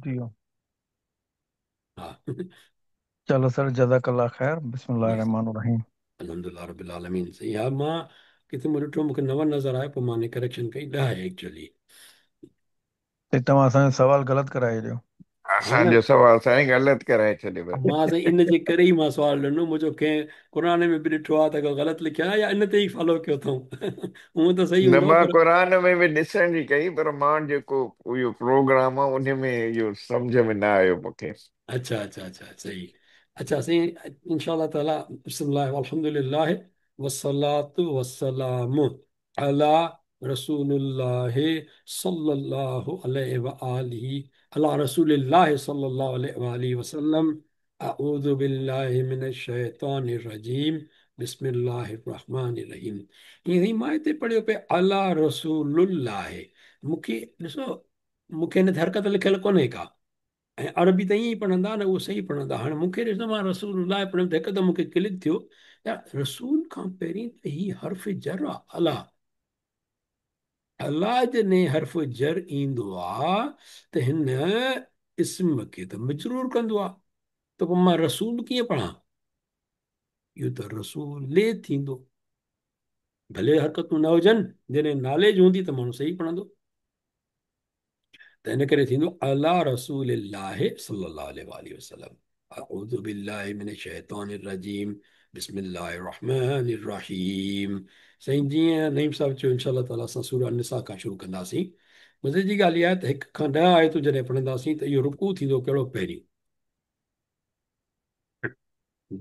थी वियो। हा। चलो सर, जज़ाकल्लाह ख़ैर। बिस्मिल्लाह जी। रहमान रहीम। अल्हम्दुलिल्लाह रब्बिल आलमीन। सही हा, मां किथे मूं ॾिठो, मूंखे 9 नज़र आयो, पोइ मां करेक्शन कई, 10 आहे एक्चुअली। ते तव्हां असांजो सवाल ग़लति कराए छॾियो। हा न, असांजो सवाल साईं ग़लति कराए छॾियो। मां साईं इन जे करे ई मां सवाल ॾिनो, मुंहिंजो कंहिं क़ुर में बि ॾिठो आहे त ग़लति लिखियल आहे या इन ते ई फॉलो कयो अथऊं। हूअं त सही न, हूंदो मां पर क़ुर में बि ॾिसण जी कई, पर मां जेको इहो प्रोग्राम आहे उन में इहो सम्झ में न आयो मूंखे। अच्छा अच्छा अच्छा, सही। अच्छा साईं, इंशाअल्लाह ताला। बिस्मिल्लाह वल्हम्दुलिल्लाह वस्सलातु वस्सलामु अला रसूलुल्लाह सल्लल्लाहु अलैहि व आलिहि अला रसूलिल्लाह सल्लल्लाहु अलैहि व आलिहि वसल्लम। अऊज़ु बिल्लाहि मिनश शैतानिर रजीम। बिस्मिल्लाहिर रहमानिर रहीम। ईअं ई मां हिते पढ़ियो पियो अला रसूलुल्लाह। मूंखे ॾिसो, मूंखे हिन ते हरकत लिखियल कोन्हे का, ऐं अरबी त ईअं ई पढ़ंदा न, उहो सही पढ़ंदा। हाणे मूंखे ॾिसो, मां रसूलुल्लाह पढ़ियो त हिकदमि मूंखे क्लिक थियो, यार रसूल खां पहिरीं त ही हर्फ जर आहे, अला। अला जॾहिं हर्फ जर ईंदो आहे त हिन इस्म खे त मजरूर कंदो आहे, त पोइ मां रसूल कीअं पढ़ां? इहो त रसूल थींदो, भले हरकतूं न हुजनि, जॾहिं नॉलेज हूंदी त माण्हू सही पढ़ंदो। त इन करे थींदो अला रसूलिल्लाह सल्लल्लाहु अलैहि वसल्लम। अऊज़ु बिल्लाहि मिनश शैतानिर रजीम। बिस्मिल्लाहिर रहमानिर रहीम। साईं जीअं नईम साहिब चयो, इंशाअल्लाह ताला असां सूरह निसा खां शुरू कंदासीं। मज़े जी ॻाल्हि इहा आहे त 1 खां 10 आयतूं जॾहिं पढ़ंदासीं त इहो रुकू थींदो कहिड़ो? पहिरीं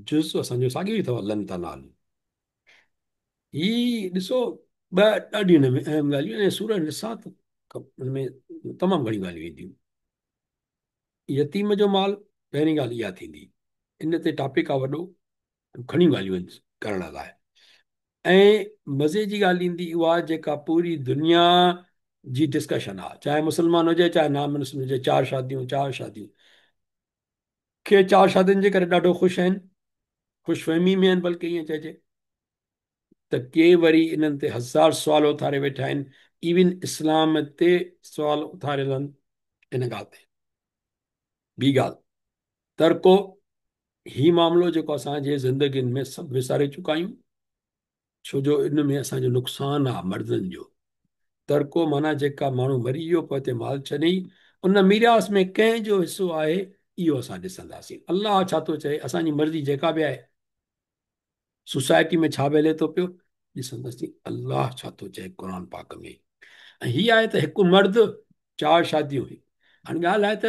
जुज़ असांजो साॻियो ई अथव, लन तनालू। ही ॾिसो, ॿ ॾाढी हिन में अहम ॻाल्हियूं, ऐं सूरह निसा त हुन में तमामु घणियूं ॻाल्हियूं ईंदियूं। यतीम जो माल, पहिरीं ॻाल्हि इहा थींदी, इन ते टॉपिक आहे वॾो, घणियूं ॻाल्हियूं आहिनि करण लाइ। ऐं मज़े जी ॻाल्हि ईंदी उहा जेका पूरी दुनिया जी डिस्कशन आहे, चाहे मुस्लमान हुजे चाहे ना मुस्लिम हुजे, 4 शादियूं, 4 शादियूं के 4 शादियुनि जे करे ॾाढो ख़ुशि आहिनि, ख़ुशफ़हमी में आहिनि, बल्कि ईअं चइजे त के वरी इन्हनि ते हज़ार सुवाल उथारे वेठा आहिनि, इवन इस्लाम ते सुवाल उथारियल आहिनि इन ॻाल्हि ते। ॿी ॻाल्हि, तरको ही मामिलो जेको असांजे ज़िंदगियुनि में सभु विसारे चुका आहियूं, छो जो इन में असांजो नुक़सानु आहे मर्दनि जो। तरको माना जेका माण्हू मरी वियो पोइ ते माल छॾेई, उन मीरास में कंहिंजो हिसो आहे इहो असां ॾिसंदासीं। अलाह छा थो चए, असांजी मर्ज़ी जेका बि आहे, सोसाइटी में छा बि हले थो पियो, ॾिसंदासीं अलाह छा थो चए क़ुर पाक में। ऐं हीअ आहे त हिकु मर्द 4 शादियूं हुई। हाणे ॻाल्हि आहे त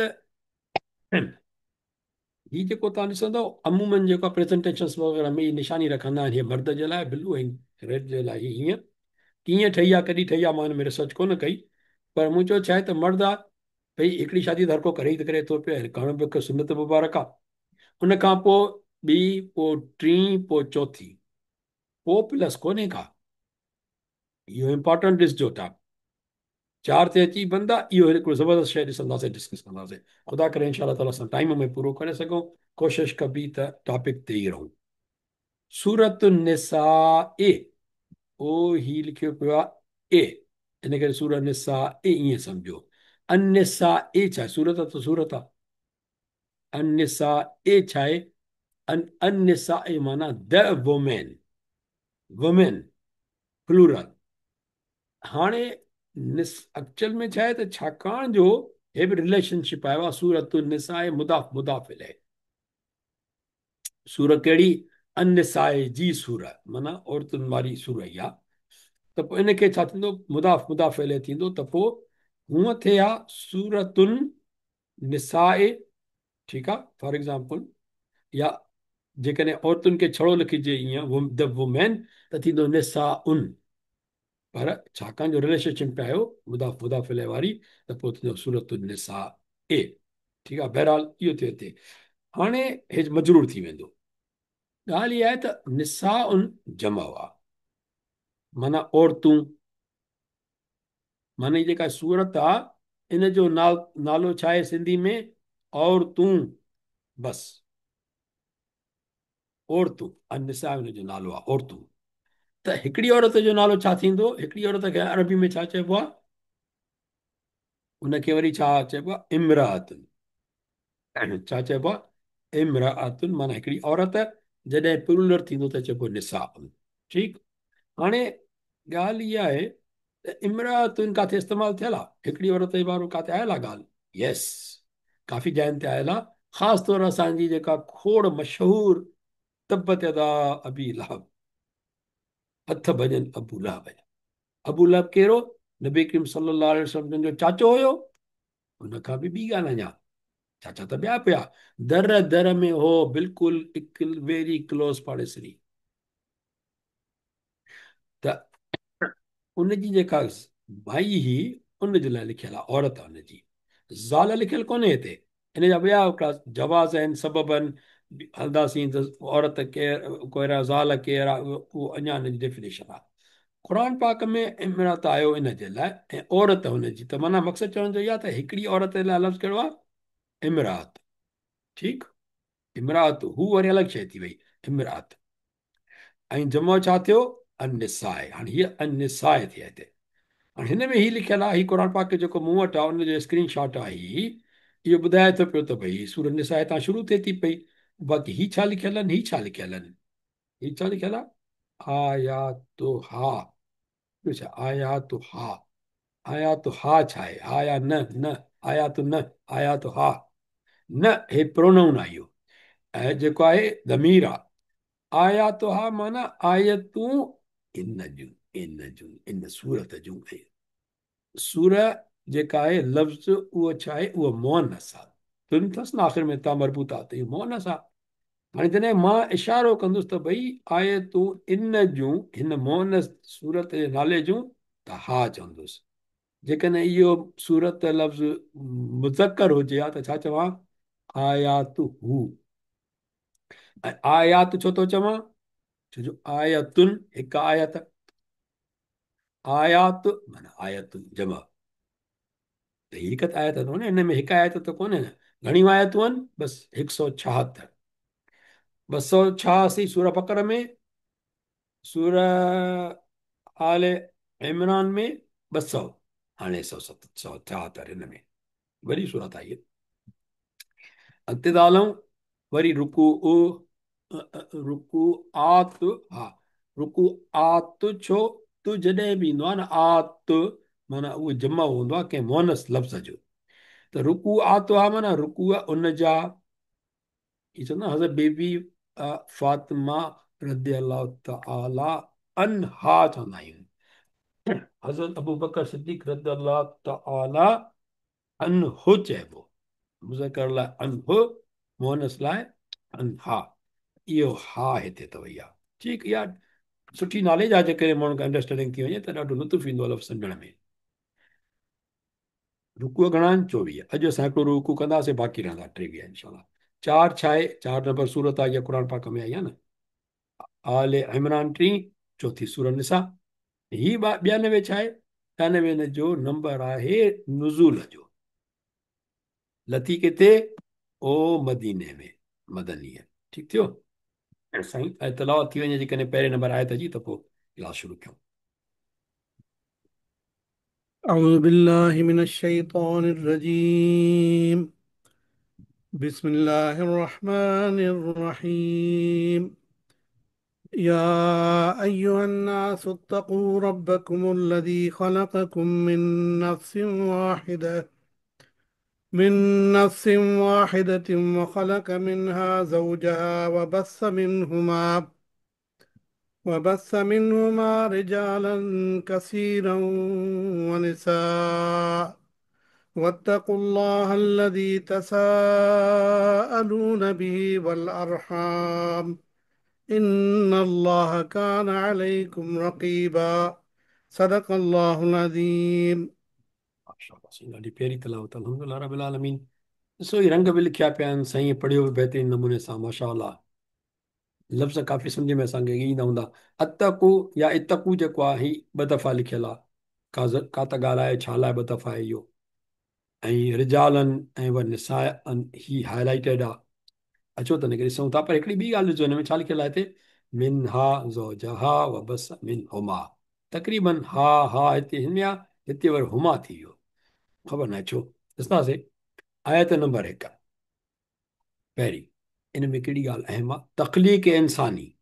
हीअ जेको तव्हां ॾिसंदव, अमूमन जेको प्रेज़ेंटेशन्स वग़ैरह में निशानी रखंदा आहिनि, हीअ मर्द जे लाइ ब्लू ऐं रेड जे लाइ हीअं कीअं ठही आहे, कॾहिं ठही आहे, मां हिन में रिसर्च कोन कई, पर मूं चयो छा आहे त मर्द आहे भई, हिकिड़ी शादी त हर को करे ई त करे थो पियो, ऐं करणु बि हिकु सुनत मुबारक आहे। उन खां पोइ ॿी, पोइ टीं, पोइ चौथी, पोइ प्लस कोन्हे का। इहो इम्पोर्टेंट ॾिसजो था, 4 ते अची बंदा, इहो हिकिड़ो ज़बरदस्त शइ ॾिसंदासीं, डिस्कस कंदासीं। ख़ुदा करे इंशाअल्लाह ताला असां टाइम में पूरो करे सघूं, कोशिश कबी त टॉपिक ते ई रहूं। सूरत निसा ए, ओ ही लिखियो पियो आहे ए, इन करे सूरत निसा ए ईअं सम्झो। अन्निसा ए छा आहे? सूरत त सूरत आहे। अन्निसा ए छा आहे? अन्निसा ए माना the women, women plural. हाणे निस एक्चुअल में छा आहे त छाकाणि जो हे बि रिलेशनशिप आयो आहे, सूरत निसा ए मुदाफ़ मुदाफ़िल आहे। सूरत कहिड़ी? अन्निसाए जी सूरत, माना औरतुनि वारी सूरत इहा। त पोइ इनखे छा थींदो? मुदाफ़ मुदाफ़िल थींदो। त पोइ हूअं थिए हा सूरतुन निसाए, ठीकु आहे, फॉर एग्ज़ाम्पल, या जेकॾहिं औरतुनि खे छड़ो लिखिजे ईअं the women, त थींदो निसाउन, पर छाकाणि जो रिलेशनशिप पे आयो मुदाफ़ मुदाफ़िल वारी, त पोइ थींदो सूरतुन निसा ए, ठीकु आहे। बहरहाल इहो थियो हिते। हाणे हे मजरूर थी वेंदो। ॻाल्हि इहा आहे त निसाउन जमा आहे, माना औरतूं, माना जेका सूरत आहे इन जो नालो छा आहे सिंधी में? औरतूं, बसि औरतूं, अन्निसा हुन जो नालो आहे औरतूं। त हिकिड़ी औरत जो नालो छा थींदो? हिकिड़ी औरत खे अरबी में छा चइबो आहे? उनखे वरी छा चइबो आहे? इमरातुन। ڇا چئبو آهي؟ امرأة معنيٰ هڪڙي عورت، جڏهن پلورل ٿيندو ته چئبو نساء. ٺيڪ، هاڻي ڳالهه اها آهي ته امرأة ڪاٿي استعمال ٿيل آهي؟ هڪڙي عورت جي باري ۾ ڪاٿي آيل آهي ڳالهه؟ يس، ڪافي جاين تي آيل آهي. خاص طور اسان جي جيڪا کوڙ مشهور تبت يدا ابي لهب، هٿ ڀڄن ابو لهب جا. ابو لهب ڪير هو؟ نبي ڪريم صلي الله عليه وسلم جن جو چاچو هيو. ان کان به ٻي ڳالهه اڃا، چاچا ته ٻيا پيا در در ۾ هو، بلڪل ويري ڪلوز پاڙيسري. ته ان جي جيڪا ڀائي هئي ان جي لاء لکيل آهي عورت، ان جي زال لکيل ڪونهي هتي. ان جا ٻيا هڪڙا جواز آهن، سبب آهن، هلنداسين ته عورت ڪير ڪير آهي، زال ڪير آهي، اهو اڃا ان جي ڊيفينيشن آهي. قرآن پاڪ ۾ امرات آيو ان جي لاء ۽ عورت هن جي، ته معنيٰ مقصد چوڻ جو اها ته هڪڙي عورت جي لاء لفظ ڪهڙو آهي؟ امرات. ٺيڪ، امرات هو وري الڳ شيء ٿي وئي امرات، ۽ جمع ڇا ٿيو؟ النساء. هاڻي هيء النساء ٿي هتي. هاڻي هن ۾ هي لکيل آهي، هي قرآن پاڪ جيڪو مون وٽ آهي ان جو اسڪرين شاٽ آهي، هي اهو ٻڌائي ٿو پيو ته ڀئي سورة نساء هتان شروع ٿئي ٿي پئي. باقي هي ڇا لکيل آهن، هي ڇا لکيل آهن، هي ڇا لکيل آهي؟ آياتها. ٻيو ڇا؟ آياتها. آياتها ڇا آهي؟ ها يا نه؟ نه آيات نه، آياتها نه، هي پرونائون آهي اهو، ۽ جيڪو آهي ضمير آهي. آياتها معنيٰ آيتون ان جون، ان جون، ان سورت جون. ۽ سورة جيڪا آهي لفظ اهو ڇا آهي؟ اهو مؤنث آهي. تن اٿس نه آخر ۾ تا مربوط آهي ته اهو مؤنث آهي. هاڻي جڏهن مان اشارو ڪندس ته ڀئي آيتون ان جون، هن مؤنث سورت جي نالي جون، ته ها چوندس. جيڪڏهن اهو سورت لفظ مذڪر هجي ها ته ڇا چوان؟ آياته. ۽ آيات ڇو ٿو چوان؟ ڇو جو آيتن هڪ آيت، آيات معنيٰ آيتن جمع، ته هي هڪ آيت ڪونهي، هن ۾ هڪ آيت ته ڪونهي نه، گهڻيون آيتون آهن، بس هڪ سؤ ڇاهتر، 286 سورة بقره ۾، سورة آل عمران ۾ 200، هاڻي سؤ ست سؤ ڇاهتر هن ۾ وڏي سورت آئي. اڳتي ٿا هلون، وري رڪوع، رڪوع آت، ها رڪوع آت، ڇو تو جڏهن به ايندو آهي نه آت، معنيٰ اهو جمع هوندو آهي ڪنهن مؤنث لفظ جو، ته رڪوع آت ها معنيٰ رڪوع ان جا. هي چوندا حضرت بيبي فاطمه رضي الله تعالي عنها چوندا آهيون، حضرت ابوبڪر صديق رضي الله تعالي عنه چئبو، مذڪر لاء عنه، مؤنث لاء عنها. اهو ها هتي اٿو اها ٺيڪ، اها سٺي ناليج آهي، جيڪڏهن ماڻهن کي انڊرسٽينڊنگ ٿي وڃي ته ڏاڍو لطف ايندو آهي لفظ سمجهڻ ۾. رڪوع گهڻا آهن؟ 24. اڄ اسان هڪڙو رڪوع ڪنداسين، باقي رهندا 23 انشاء الله. چار ڇا آهي؟ 4 نمبر سورت آهي، اها قرآن پاڪ ۾ آئي آهي نه، آل عمران ٽين، چوٿي سورة نساء. هي 92 ڇا آهي؟ 92 ان جو نمبر آهي نزول جو. لٿي ڪٿي؟ او مديني ۾، مدني. ٺيڪ ٿيو سائين؟ تلاوت ٿي وڃي جيڪڏهن پهرين نمبر آيت جي ته پوء ڪلاس شروع ڪيون. اعوذ بالله من الشيطان الرجيم، بسم الله الرحمن الرحيم. يا ايها الناس اتقوا ربكم الذي خلقكم من نفس واحدة، من نفس واحدة وخلق منها زوجها وبث منهما رجالا كثيرا ونساء، واتقوا الله الذي تساءلون به والأرحام إن الله كان عليكم رقيبا. صدق الله العظيم. ماشاءالله سائين، ڏاڍي پياري تلاوت، الحمدلله رب العالمين. ڏسو هي رنگ به لکيا پيا آهن، سائين پڙهيو به بهترين نموني سان ماشاءالله. لفظ ڪافي سمجهه ۾ اسان کي ايندا هوندا. اتقو يا اتقو جيڪو آهي هي ٻه دفعا لکيل آهي، ڪا ته ڳالهه آهي ڇا لاء ٻه دفعا آهي اهو. ۽ رجالن ۽ و نساء هي هاء لائيٽيڊ آهي، اچو ته هن کي ڏسون ٿا. پر هڪڙي ٻي ڳالهه ڏسو هن ۾ ڇا لکيل آهي هتي، منها زوجها وبث منهما، تقريبن ها ها هتي هن ۾ آهي، هتي وري هما ٿي ويو، خبر ناهي ڇو. ڏسنداسين آيت نمبر 1. पहिरीं इन में कहिड़ी ॻाल्हि अहम आहे? तख़लीक़ इंसानी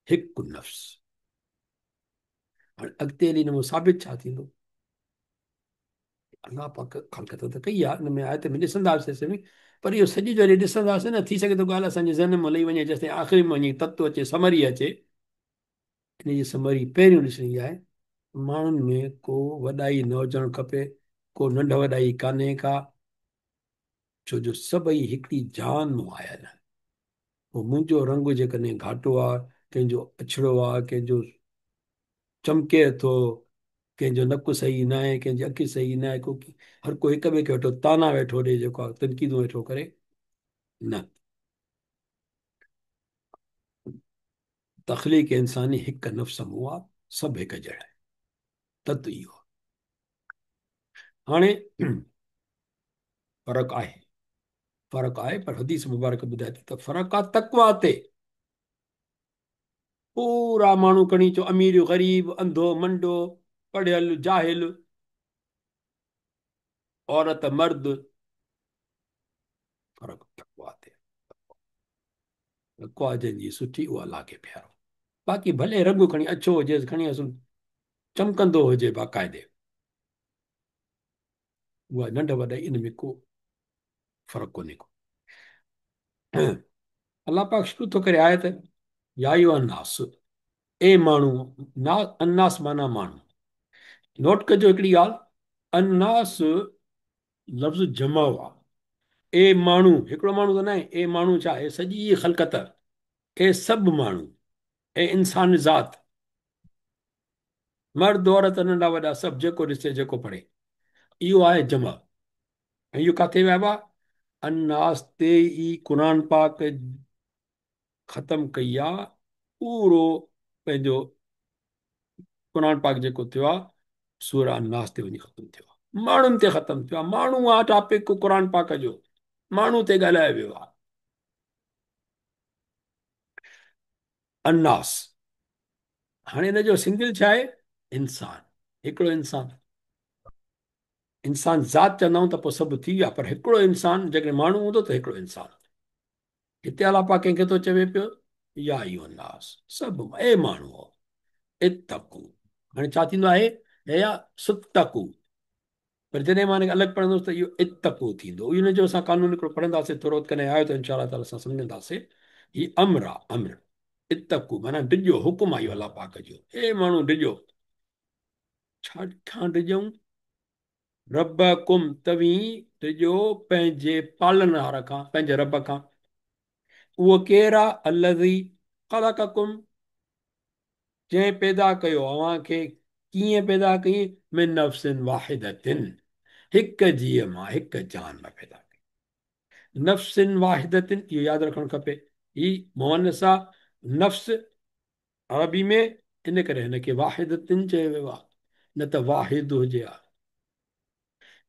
हिकु नफ़्स। हाणे अॻिते हली हिन मां साबित छा थींदो? अल्लाह पाक ख़लक़त त कई आहे, हिन में आयत में ॾिसंदासीं, पर इहो सॼी जॾहिं ॾिसंदासीं न, थी सघे थो ॻाल्हि असांजे ज़हन मां लही वञे, जेसिताईं आख़िरी में वञी तत्व अचे, समरी अचे। इन जी समरी पहिरियों ॾिसणी आहे, माण्हुनि में को वॾाई न हुजणु खपे, को नंढ वॾाई कान्हे का, छो जो सभई हिकिड़ी जान मां आयल आहिनि। पोइ मुंहिंजो रंग जेकॾहिं घाटो आहे, कंहिंजो अछड़ो आहे, कंहिंजो चमके थो, कंहिंजो नक सही न आहे, कंहिंजी अखि सही न आहे, को हर को हिक ॿिए खे वेठो ताना वेठो ॾे, जेको आहे तनक़ीदूं वेठो करे, न। तख़लीक़ इंसानी हिकु नफ़्स मां आहे, सभु हिकु जहिड़ा आहिनि, तत्व इहो आहे। हाणे फ़र्क़ु आहे, फ़र्क़ु आहे, पर हदीस मुबारक ॿुधाए थी त फ़र्क़ु आहे तक़वा ते। पूरा माण्हू खणी चओ, अमीर ग़रीब, अंधो मंडो, पढ़ियल जाहिल, औरत मर्द, फ़र्क़ु तक़वा ते। तक़वा जंहिंजी सुठी, उहा अल्लाह खे प्यारो। बाक़ी भले रंग खणी अछो हुजे, खणी असुल चमकंदो हुजे बाक़ाइदे, उहा नंढ वॾाई इन में को फ़र्क़ु कोन्हे को। अल्लाह पाक शुरू थो करे आयत, या अय्युहन्नास, ए माण्हू, अन्नास माना माण्हू। नोट कजो हिकिड़ी ॻाल्हि, अन्नास लफ़्ज़ जमा आहे, ए माण्हू, हिकिड़ो माण्हू त न आहे, ए माण्हू छा, ए सॼी ख़लक़त, ए सभु माण्हू, ए इंसान ज़ात, मर्द औरत नंढा वॾा सभु, जेको ॾिसे जेको पढ़े, इहो आहे जमा। ऐं इहो किथे वियो आहे? अन्नास ते ई क़ुर पाक ख़तमु कई आहे, पूरो पंहिंजो क़ुर पाक जेको थियो आहे सूरा अन्नास ते वञी ख़तमु थियो आहे, माण्हुनि ते ख़तमु थियो आहे। माण्हू आहे टॉपिक क़ुर पाक जो, माण्हू ते ॻाल्हायो वियो आहे। अन्नास, हाणे हिन जो सिंगल छा आहे? इंसान, हिकिड़ो इंसान, इंसान ज़ात चवंदा आहियूं त पोइ सभु थी विया, पर हिकिड़ो इंसान जेकॾहिं माण्हू हूंदो त हिकिड़ो इंसान। हिते अल्लाह पाक कंहिंखे थो चवे पियो, या अय्युहन्नास, सभु ए माण्हू, इत्तकू। हाणे छा थींदो आहे? या सत्तकू, पर जॾहिं मां हिनखे अलॻि पढ़ंदुसि त इहो इत्तकू थींदो। इहो हिनजो असां कानून हिकिड़ो पढ़ंदासीं, थोरो कॾहिं आयो त इंशा अल्लाह ताला असां सम्झंदासीं। हीउ अम्र आहे, अम्र इत्तकू माना डिॼो, हुकुम आहे इहो अल्लाह पाक जो, ए माण्हू डिॼो। छा खां डिॼूं? रबकुम, तव्हीं डिॼो पंहिंजे पालनहार खां, पंहिंजे रब खां। उहो केरु आहे? अल्लज़ी ख़लक़कुम, जंहिं पैदा कयो अव्हांखे। कीअं पैदा कई? मिन नफ़्सिन वाहिदतिन, हिकु जीअ मां, हिकु जान मां पैदा कई। नफ़्सिन वाहिदतिन, इहो यादि रखणु खपे, ही मुअन्नस आहे नफ़्स अरबी में, इन करे हिनखे वाहिदतिन चयो वियो आहे, न त वाहिद हुजे हा।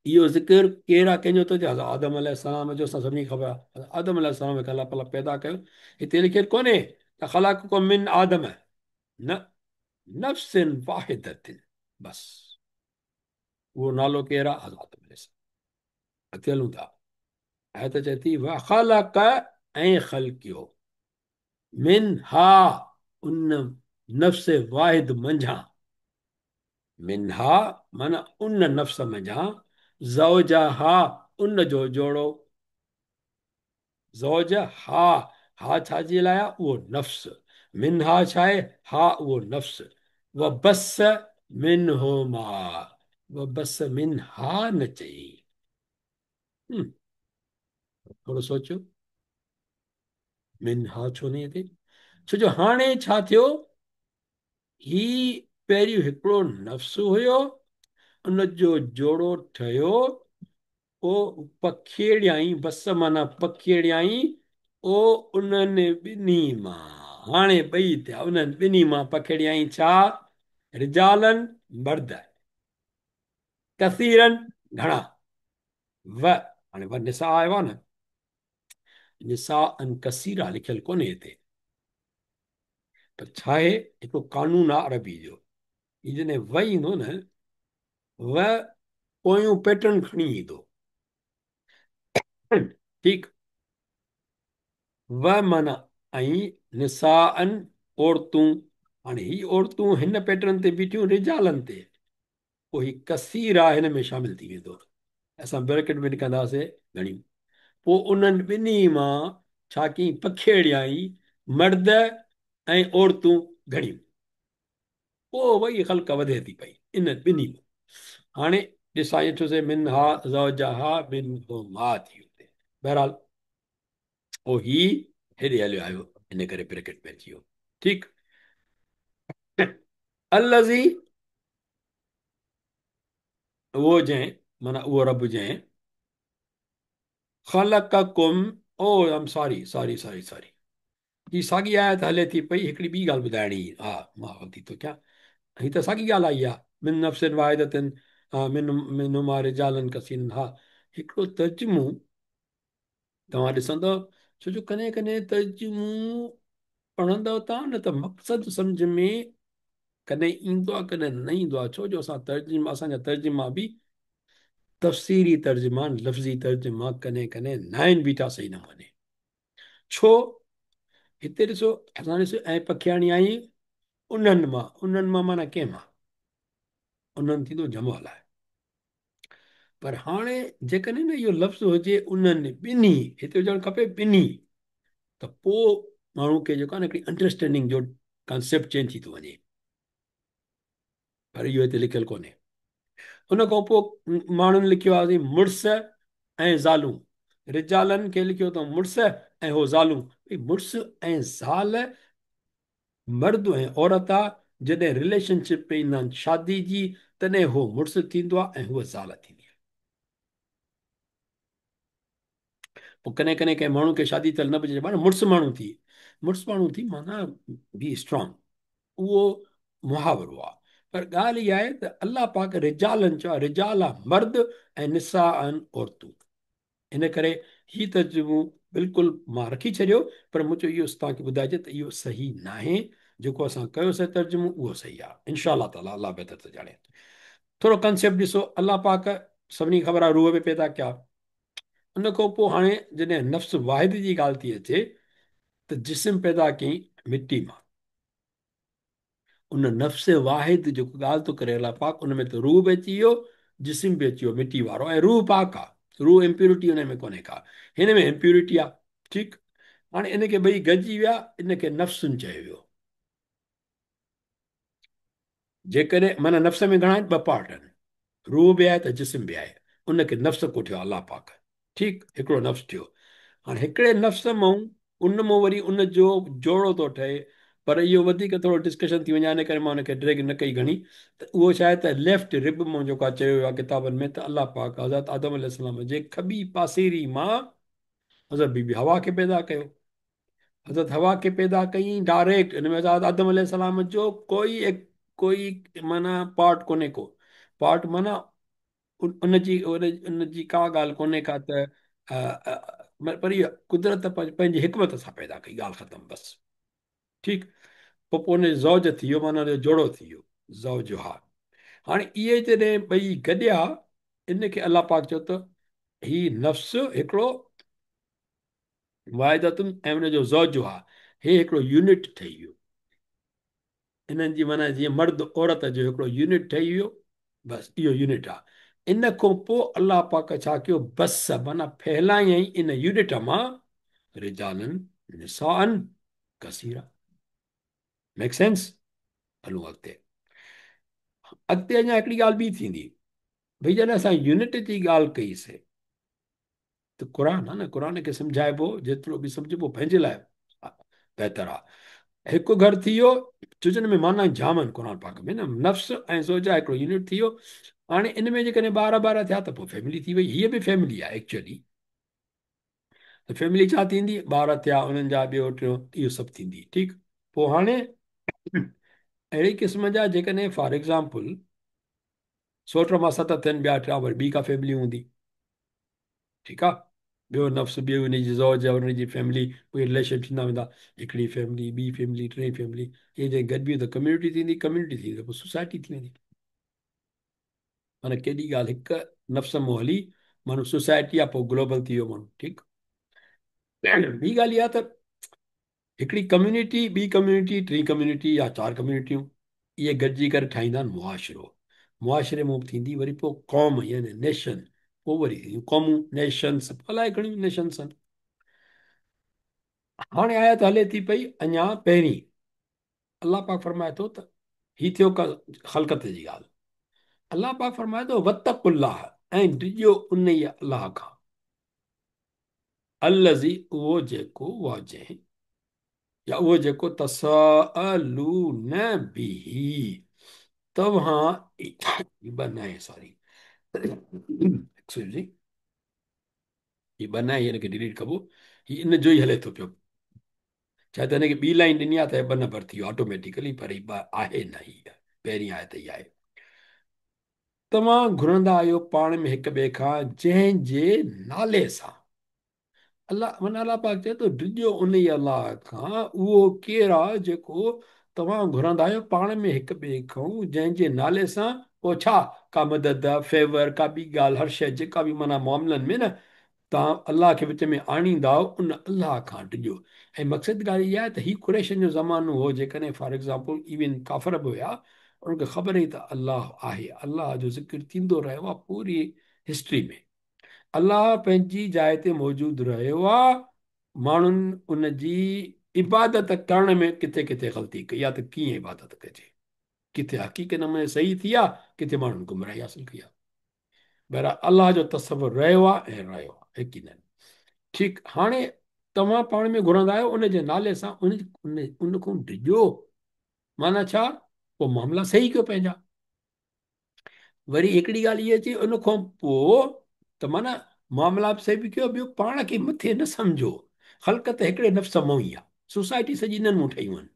इहो ज़िक्र केरु आहे, कंहिंजो थो थिए? आदम अलैहिस्सलाम जो, असां सभिनी खे ख़बर आहे। आदम अलैहिस्सलाम खे अल्लाह ताला पैदा कयो। हिते लिखियलु कोन्हे त ख़लक़कुम मिन आदम, न, नफ़्सिन वाहिदतिन, बसि उहो नालो केरु आहे? आदम अलैहिस्सलाम। अॻिते हलूं था, आयत चए थी व ख़लक़, ऐं ख़लकियो, मिन हा, उन नफ़्स वाहिद मंझां, मिन हा माना उन नफ़्स मंझां, ज़ौजहा, उन जो जोड़ो, ज़ौज हा, हा छा जे लाइ आहे? उहो नफ़्स, मिन हा छा आहे? हा उहो नफ़्स, व बस मिनहुमा, व बस मिन हा न चई। थोरो सोचो, मिन हा छो न हिते? छो जो हाणे छा थियो? ही पहिरियों हिकिड़ो नफ़्स हुयो, उन जो जोड़ो ठहियो, पोइ पखेड़ियाई, बस माना पखेड़ियाई, ओ उन्हनि ॿिन्ही मां, हाणे ॿई थिया, उन्हनि ॿिन्ही मां पखेड़ियाई छा? रिजालन, मर्द, कसीरन, घणा, व, हाणे व निसा आयो आहे न, निसा अन कसीरा लिखियलु कोन्हे हिते, पर छा आहे? हिकिड़ो कानून आहे अरबी जो, हीअ जॾहिं व ईंदो न, व पोयों पैटर्न खणी ईंदो, ठीकु। و معنيٰ ۽ نساءً عورتون، هاڻي هي عورتون هن پيٽرن تي بيٺيون رجالن تي، پوء هي ڪثيرا هن ۾ شامل ٿي ويندو، اسان بريڪٽ ۾ لکنداسين گهڻيون. پوء انهن ٻنهي مان ڇا ڪيائين پکيڙيائين مرد ۽ عورتون گهڻيون. پوء وئي خلق وڌي ٿي پئي انهن ٻنهي مان. هاڻي ڏسان ڏٺوسين منها زوجها منهما ٿي ويو. بهرحال پوء هي هيڏي هليو آيو ان ڪري بريڪٽ ۾ اچي ويو. ٺيڪ الذي اهو جنهن معنيٰ اهو رب جنهن خلقکم او I'm sorry sorry sorry sorry هي ساڳي آيت هلي ٿي پئي هڪڙي ٻي ڳالهه ٻڌائڻي ها مان غلطي ٿو ڪيان هي ته ساڳي ڳالهه آئي آهي من نفس واحدة من منهما رجالا ڪثيرا ها هڪڙو ترجمو توهان ڏسندؤ ڇو جو ڪڏهن ڪڏهن ترجمو پڙهندؤ توهان نه ته مقصد سمجھ ۾ ڪڏهن ايندو آهي ڪڏهن نه ايندو آهي ڇو جو اسان ترجما اسان جا ترجما به تفسيري ترجما لفظي ترجما ڪڏهن ڪڏهن نه آهن بيٺا صحيح نموني ڇو هتي ڏسو اسان ڏسو ۽ پکياڻي آئي انهن مان انهن مان معنيٰ ڪنهن مان انهن ٿيندو جمع لاء پر هاڻي جيڪڏهن نه اهو لفظ هجي انهن ٻنهي هتي هجڻ کپي ٻنهي ته پوء ماڻهو کي جيڪو آهي نه هڪڙي انڊرسٽينڊنگ جو ڪانسيپٽ چينج ٿي ٿو وڃي پر اهو هتي لکيل ڪونهي ان کان پوء ماڻهن لکيو آهي مڙس ۽ زالون رجالن کي لکيو اٿئون مڙس ۽ هو زالون مڙس ۽ زال مرد ۽ عورت آ جڏهن رليشن شپ ۾ ايندا آهن شادي جي تڏهن هو مڙس ٿيندو آ ۽ هوء زال ٿيندي آ. پوء ڪڏهن ڪڏهن ڪنهن ماڻهو کي شادي ٿيل نه به چئبو آ نه مڙس ماڻهو ٿي مڙس ماڻهو ٿي معنيٰ بي اسٽرانگ اهو محاورو آ پر ڳالهه اها آهي ته الله پاڪ رجالن چيو آ رجال آ مرد ۽ نساء عورتون ان ڪري هي ترجمو بلڪل مان رکي ڇڏيو پر مون چيو اهو توهان کي ٻڌائجي ته اهو صحيح ناهي جيڪو اسان ڪيوسين ترجمو اهو صحيح آهي انشاء الله تعالي الله بهتر ٿو ڄاڻي ٿورو ڪنسيپٽ ڏسو الله پاڪ سڀني کي خبر آهي روح به پيدا ڪيا ان کان پوء هاڻي جڏهن نفس واحد جي ڳالهه ٿي اچي ته جسم پيدا ڪيائين مٽي مان ان نفس واحد جيڪو ڳالهه ٿو ڪري الله پاڪ ان ۾ ته روح به اچي ويو جسم به اچي ويو مٽي وارو ۽ روح پاڪ آ روح امپيورٽي ان ۾ ڪونهي ڪا هن ۾ امپيورٽي آ ٺيڪ هاڻي ان کي ٻئي گڏجي ويا ان کي نفسن چيو ويو جيڪڏهن معنيٰ نفس ۾ گهڻا آهن ٻه پارٽ آهن روح به آهي ته جسم به آهي ان کي نفس ڪوٺيو الله پاڪ ٺيڪ هڪڙو نفس ٿيو هاڻي هڪڙي نفس مون ان مون وري ان جو جوڙو ٿو ٺهي پر اهو وڌيڪ ٿورو ڊسڪشن ٿي وڃي ان ڪري مان ان کي ڊريگ نه ڪئي گهڻي ته اهو ڇا آهي ته ليفٽ رب مون جيڪو آهي چيو ويو آهي ڪتابن ۾ ته الله پاڪ حضرت آدم عليه السلام جي کٻي پاسيري مان حضرت بي بي حوا کي پيدا ڪيو حضرت حوا کي پيدا ڪيائين ڊائريڪٽ ان ۾ حضرت آدم عليه السلام جو ڪوئي ڪوئي معنيٰ پارٽ ڪونهي ڪو پارٽ معنيٰ ان جي ان جي ڪا ڳالهه ڪونهي ڪا ته پر اها قدرت پنهنجي حڪمت سان پيدا ڪئي ڳالهه ختم بس ٺيڪ پوء پوء ان جو زوج ٿي ويو معنيٰ ان جو جوڙو ٿي ويو زوجها هاڻي اهي جڏهن ٻئي گڏيا ان کي الله پاڪ چيو ته هي نفس هڪڙو واحدة ۽ ان جو زوجها هي هڪڙو يونٽ ٺهي ويو انهن جي معنيٰ جيئن مرد عورت جو هڪڙو يونٽ ٺهي ويو بس اهو يونٽ آ ان کان پوء الله پاڪ ڇا ڪيو بس معنيٰ ڦهلايائين ان يونٽ مان رجالا نساء ڪثيرا ميڪ سينس هلون اڳتي اڳتي اڃا هڪڙي ڳالهه ٻي ٿيندي ڀئي جڏهن اسان يونٽ جي ڳالهه ڪئي سي ته قرآن آ نه قرآن کي سمجهائبو جيترو به سمجهبو پنهنجي لاء بهتر آ هڪ گهر ٿي ويو ڇو جو ان ۾ معنيٰ جام آهن قرآن پاڪ ۾ نه نفس ۽ زوجه هڪڙو يونٽ ٿي ويو هاڻي ان ۾ جيڪڏهن ٻار ٻار ٿيا ته پوء فيملي ٿي وئي هيء به فيملي آ ايڪچوئلي ته فيملي ڇا ٿيندي ٻار ٿيا انهن جا ٻيو ٽيون اهو سڀ ٿيندي ٺيڪ پوء هاڻي اهڙي قسم جا جيڪڏهن فار ايگزامپل سوٽ مان ست ٿين ٻيا ٽيان وري ٻي ڪا فيملي هوندي ٺيڪ آ ٻيو نفس ٻيو ان جي زوج ان جي فيملي اهي رليشن ٿيندا ويندا هڪڙي فيملي ٻي فيملي ٽي فيملي اهي جڏهن گڏبيون ته ڪميونٽي ٿيندي ڪميونٽي ٿيندي ته پوء سوسائٽي ٿي ويندي معنيٰ ڪيڏي ڳالهه هڪ نفس مون هلي معنيٰ سوسائٽي آ پوء گلوبل ٿي ويو ماڻهو ٺيڪ ٻي ڳالهه اها ته هڪڙي ڪميونٽي، ٻي ڪميونٽي، ٽين ڪميونٽي يا چار ڪميونٽيون اهي گڏجي ڪري ٺاهيندا آهن معاشرو. معاشري مان ٿيندي وري پوء قوم يعني نيشن، پوء وري ٿينديون قومون، نيشنس، الائي گهڻيون نيشنس آهن. هاڻي آيت هلي ٿي پئي اڃا پهرين الله پاڪ فرمائي ٿو ته هي ٿيو خلقت جي ڳالهه. الله پاڪ فرمائي ٿو واتقوا الله ۽ ڊڄو انهيء الله کان، الذي اهو جيڪو اها جنهن يا اهو جيڪو تساءلون به توهان هي ٻه ناهي ساري ايڪسڪيوز مي هي ٻه ناهي هن کي ڊيليٽ ڪبو هي ان جو ئي هلي ٿو پيو ڇا ته هن کي ٻي لائن ڏني آهي ته ٻه نمبر ٿي ويو آٽوميٽيڪلي پر هي ٻه آهي نه هي پهرين آيت ئي آهي توهان گهرندا آهيو پاڻ ۾ هڪ ٻئي کان جنهن جي نالي سان. الله معنيٰ الله پاڪ چئي ٿو ڊڄو انهيء الله کان اهو ڪير آهي جيڪو توهان گهرندا آهيو پاڻ ۾ هڪ ٻئي کان جنهن جي نالي سان پوء ڇا ڪا مدد فيور ڪا ٻي ڳالهه هر شيء جيڪا به معنيٰ معاملن ۾ نه توهان الله کي وچ ۾ آڻيندائو ان الله کان ڊڄو ۽ مقصد ڳالهه اها آهي ته هي قريشن جو زمانو هو جيڪڏهن فار ايگزامپل ايون ڪافر به هيا انهن کي خبر هئي ته الله آهي الله جو ذڪر ٿيندو رهيو آهي پوري هسٽري ۾ الله پنهنجي جاء تي موجود رهيو آهي ماڻهن ان جي عبادت ڪرڻ ۾ ڪٿي ڪٿي غلطي ڪئي آهي ته ڪيئن عبادت ڪجي ڪٿي حقيقي نموني صحيح ٿي آهي ڪٿي ماڻهن گمراهي حاصل ڪئي آهي بهرحال الله جو تصور رهيو آهي ۽ رهيو آهي يقينن. ٺيڪ هاڻي توهان پاڻ ۾ گهرندا آهيو ان جي نالي سان ان ان کان ڊڄو معنيٰ ڇا پوء معاملا صحيح ڪيو پنهنجا وري هڪڙي ڳالهه اها اچي ان کان پوء ته معنيٰ معاملا به صحيح به ڪيو ٻيو پاڻ کي مٿي نه سمجهو خلقت هڪڙي نفس مون ئي آهي سوسائٽي سڄي انهن مون ٺهيون آهن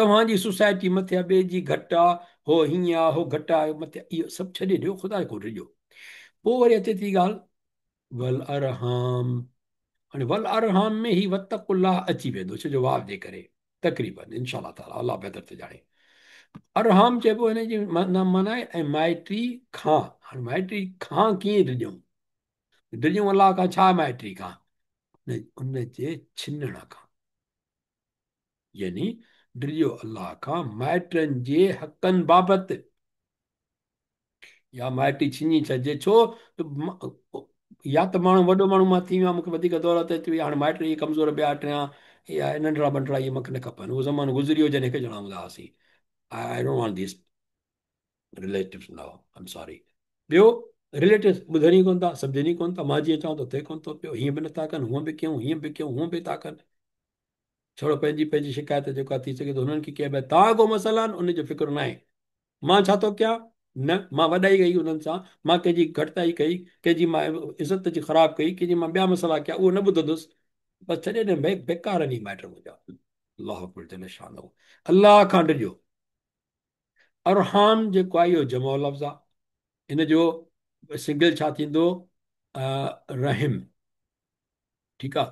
توهان جي سوسائٽي مٿي آ ٻئي جي گهٽ آ هو هيئن آ هو گهٽ آ مٿي آ اهو سڀ ڇڏي ڏيو خدا کان ڊڄو پوء وري اچي ٿي ڳالهه والارحام هاڻي والارحام ۾ هي واتقوا الله اچي ويندو ڇو جو واو جي ڪري تقريبا انشاء الله تعالي الله بهتر ٿو ڄاڻي ارحام چئبو هن جي معنيٰ آهي ۽ مائٽي کان هاڻي مائٽي کان ڪيئن ڊڄون ڊڄون الله کان ڇا مائٽي کان ان جي ڇنڻ کان يعني ڊڄو الله کان مائٽن جي حقن بابت يا مائٽي ڇڃي ڇڏجي ڇو ته يا ته ماڻهو وڏو ماڻهو مان ٿي ويو مونکي وڌيڪ دولت اچي وئي هاڻي مائٽ اهي ڪمزور ٻيا ٽيان يا ننڍڙا ٻنڍڙا اهي مونکي نه کپن اهو زمانو گذري ويو جڏهن هڪ ڄڻا هوندا هئاسين I don't want these relatives now I'm sorry ٻيو رليٽوز ٻڌن ئي ڪون ٿا سمجهن ئي ڪون ٿا مان جيئن چوان ٿو ٿئي ڪون ٿو پيو هيئن به نٿا ڪن هونئن به ڪيون هيئن به ڪيون هونئن به ٿا ڪن ڇڙو پنهنجي پنهنجي شڪايت جيڪا ٿي سگهي ٿو هنن کي ڪي ڀاء تان ڪو مسئلا آهن ان جو فڪر ناهي مان ڇا ٿو ڪيان نه مان وڏائي ڪئي انهن سان مان ڪنهن جي گهٽتائي ڪئي ڪنهن جي مان عزت جي خراب ڪئي ڪنهن جي مان ٻيا مسئلا ڪيا اهو نه ٻڌندس بس ڇڏي ڏي ڀاء بيڪار آهن هي مائٽ منهنجا الله اڪبر جل شانه الله کان ڊڄو ارحام جيڪو آهي اهو جمع لفظ آهي ان جو سنگل ڇا ٿيندو رحم ٺيڪ آ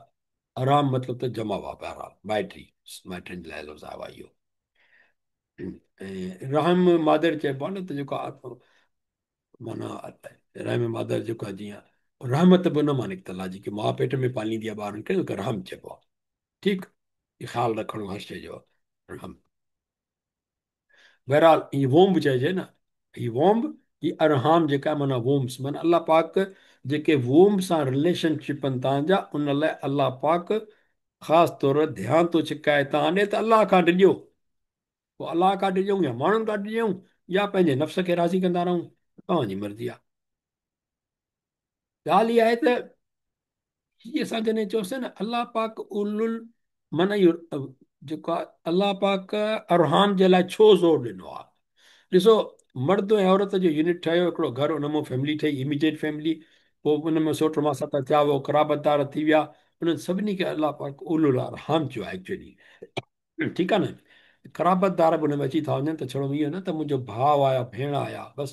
ارحام مطلب ته جمع آ بهرحال مائٽي مائٽن جي لاء لفظ آيو آ اهو ۽ رحم مادر چئبو آ نه ته جيڪو معنيٰ رحم مادر جيڪو آ جيئن رحمت به ان مان نڪتل آ جيڪي ماء پيٽ ۾ پاليندي آ ٻارن کي ان کي رحم چئبو آ ٺيڪ خيال رکڻو هر شيء جو رحم بهرحال هي وومب چئجي نه هي وومب هي ارحام جيڪا آهي معنيٰ وومبس معنيٰ الله پاڪ جيڪي وومب سان رليشن شپ آهن تان جا ان لاء الله پاڪ خاص طور ڌيان ٿو ڇڪائي تان ڏي ته الله کان ڊڄو پوء الله کان ڊڄون يا ماڻهن کان ڊڄون يا پنهنجي نفس کي راضي ڪندا رهون توهان جي مرضي آهي ڳالهه اها آهي ته هي اسان جڏهن چيوسين نه الله پاڪ اولل معنيٰ اهو جيڪو آهي الله پاڪ ارحام جي لاء ڇو زور ڏنو آهي ڏسو مرد ۽ عورت جو يونٽ ٺهيو هڪڙو گهر ان مان فيملي ٺهي اميڊيٽ فيملي پوء ان ۾ سوٽ ماساتا ٿيا اهو قرابت دار ٿي ويا انهن سڀني کي الله پاڪ اولل ارحام چيو آهي ايڪچوئلي ٺيڪ آهي نه قرابت دار به ان ۾ اچي ٿا وڃن ته ڇڙو اهو نه ته منهنجو ڀاء آيا ڀيڻ آيا بس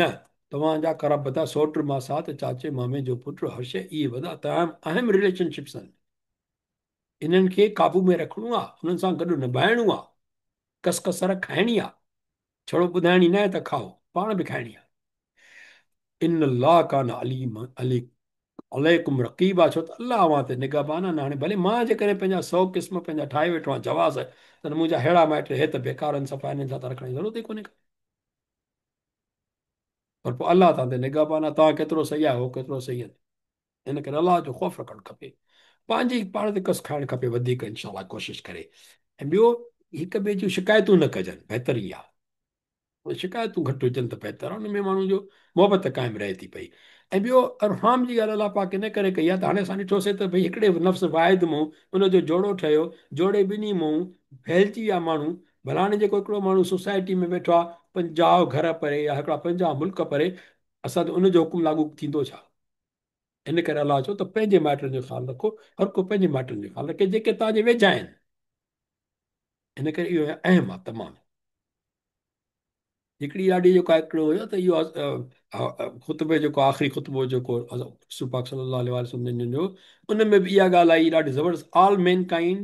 نه توهان جا قرابت دار سوٽ ماسات چاچي مامي جو پٽ هر شيء اهي وڏا تمام اهم رليشن شپس آهن انهن کي قابو ۾ رکڻو آهي انهن سان گڏ نڀائڻو آهي ڪس ڪسر کائڻي آهي ڇڙو ٻڌائڻي نه آهي ته کائو پاڻ به کائڻي آهي ان الله ڪان عليم علي عليڪم رقيبا، ڇو ته الله اوهان تي نگهبان آهي. هاڻي ڀلي مان جيڪڏهن پنهنجا 100 قسم پنهنجا ٺاهي ويٺو آهيان جواز، ته منهنجا ههڙا مائٽ هي ته بيڪار آهن، صفا هنن سان ته رکڻ جي ضرورت ئي ڪونهي ڪا. پر پوء الله توهان تي نگهبان آهي، توهان ڪيترو صحيح آهيو، هو ڪيترو صحيح آهن. ان ڪري الله جو خوف رکڻ کپي، پنهنجي پاڻ تي ڪس کائڻ کپي وڌيڪ انشاء الله ڪوشش ڪري. ۽ ٻيو هڪ ٻئي جون شڪايتون نه ڪجن، بهتر ئي آهي شڪايتون گهٽ هجن ته بهتر آهي، ان ۾ ماڻهو جو محبت قائم رهي ٿي پئي. ۽ ٻيو ارحام جي ڳالهه الله پاڪ ان ڪري ڪئي آهي ته هاڻي اسان ڏٺوسي ته ڀئي هڪڙي نفس واحد مون ان جو جوڙو ٺهيو، جوڙي ٻنهي مون ڦهلجي ويا ماڻهو، ڀلا هاڻي جيڪو هڪڙو ماڻهو سوسائٽي ۾ ويٺو آهي 50 گهر پري يا هڪڙا 50 ملڪ پري، اسان تي ان جو حڪم لاڳو ٿيندو ڇا؟ ان ڪري الله چيو ته پنهنجي مائٽن جو خيال رکو، هر ڪو پنهنجي مائٽن جو خيال رکي جيڪي توهان جي ويجها آهن. ان ڪري اهو اهم آهي تمام. هڪڙي ڏاڍي جيڪو هڪڙو هيو ته اهو خطبي جيڪو آخري خطبو جيڪو رسول پاڪ صلي الله عليه وسلم جن جو، ان ۾ به اها ڳالهه آئي ڏاڍي زبردست، all mankind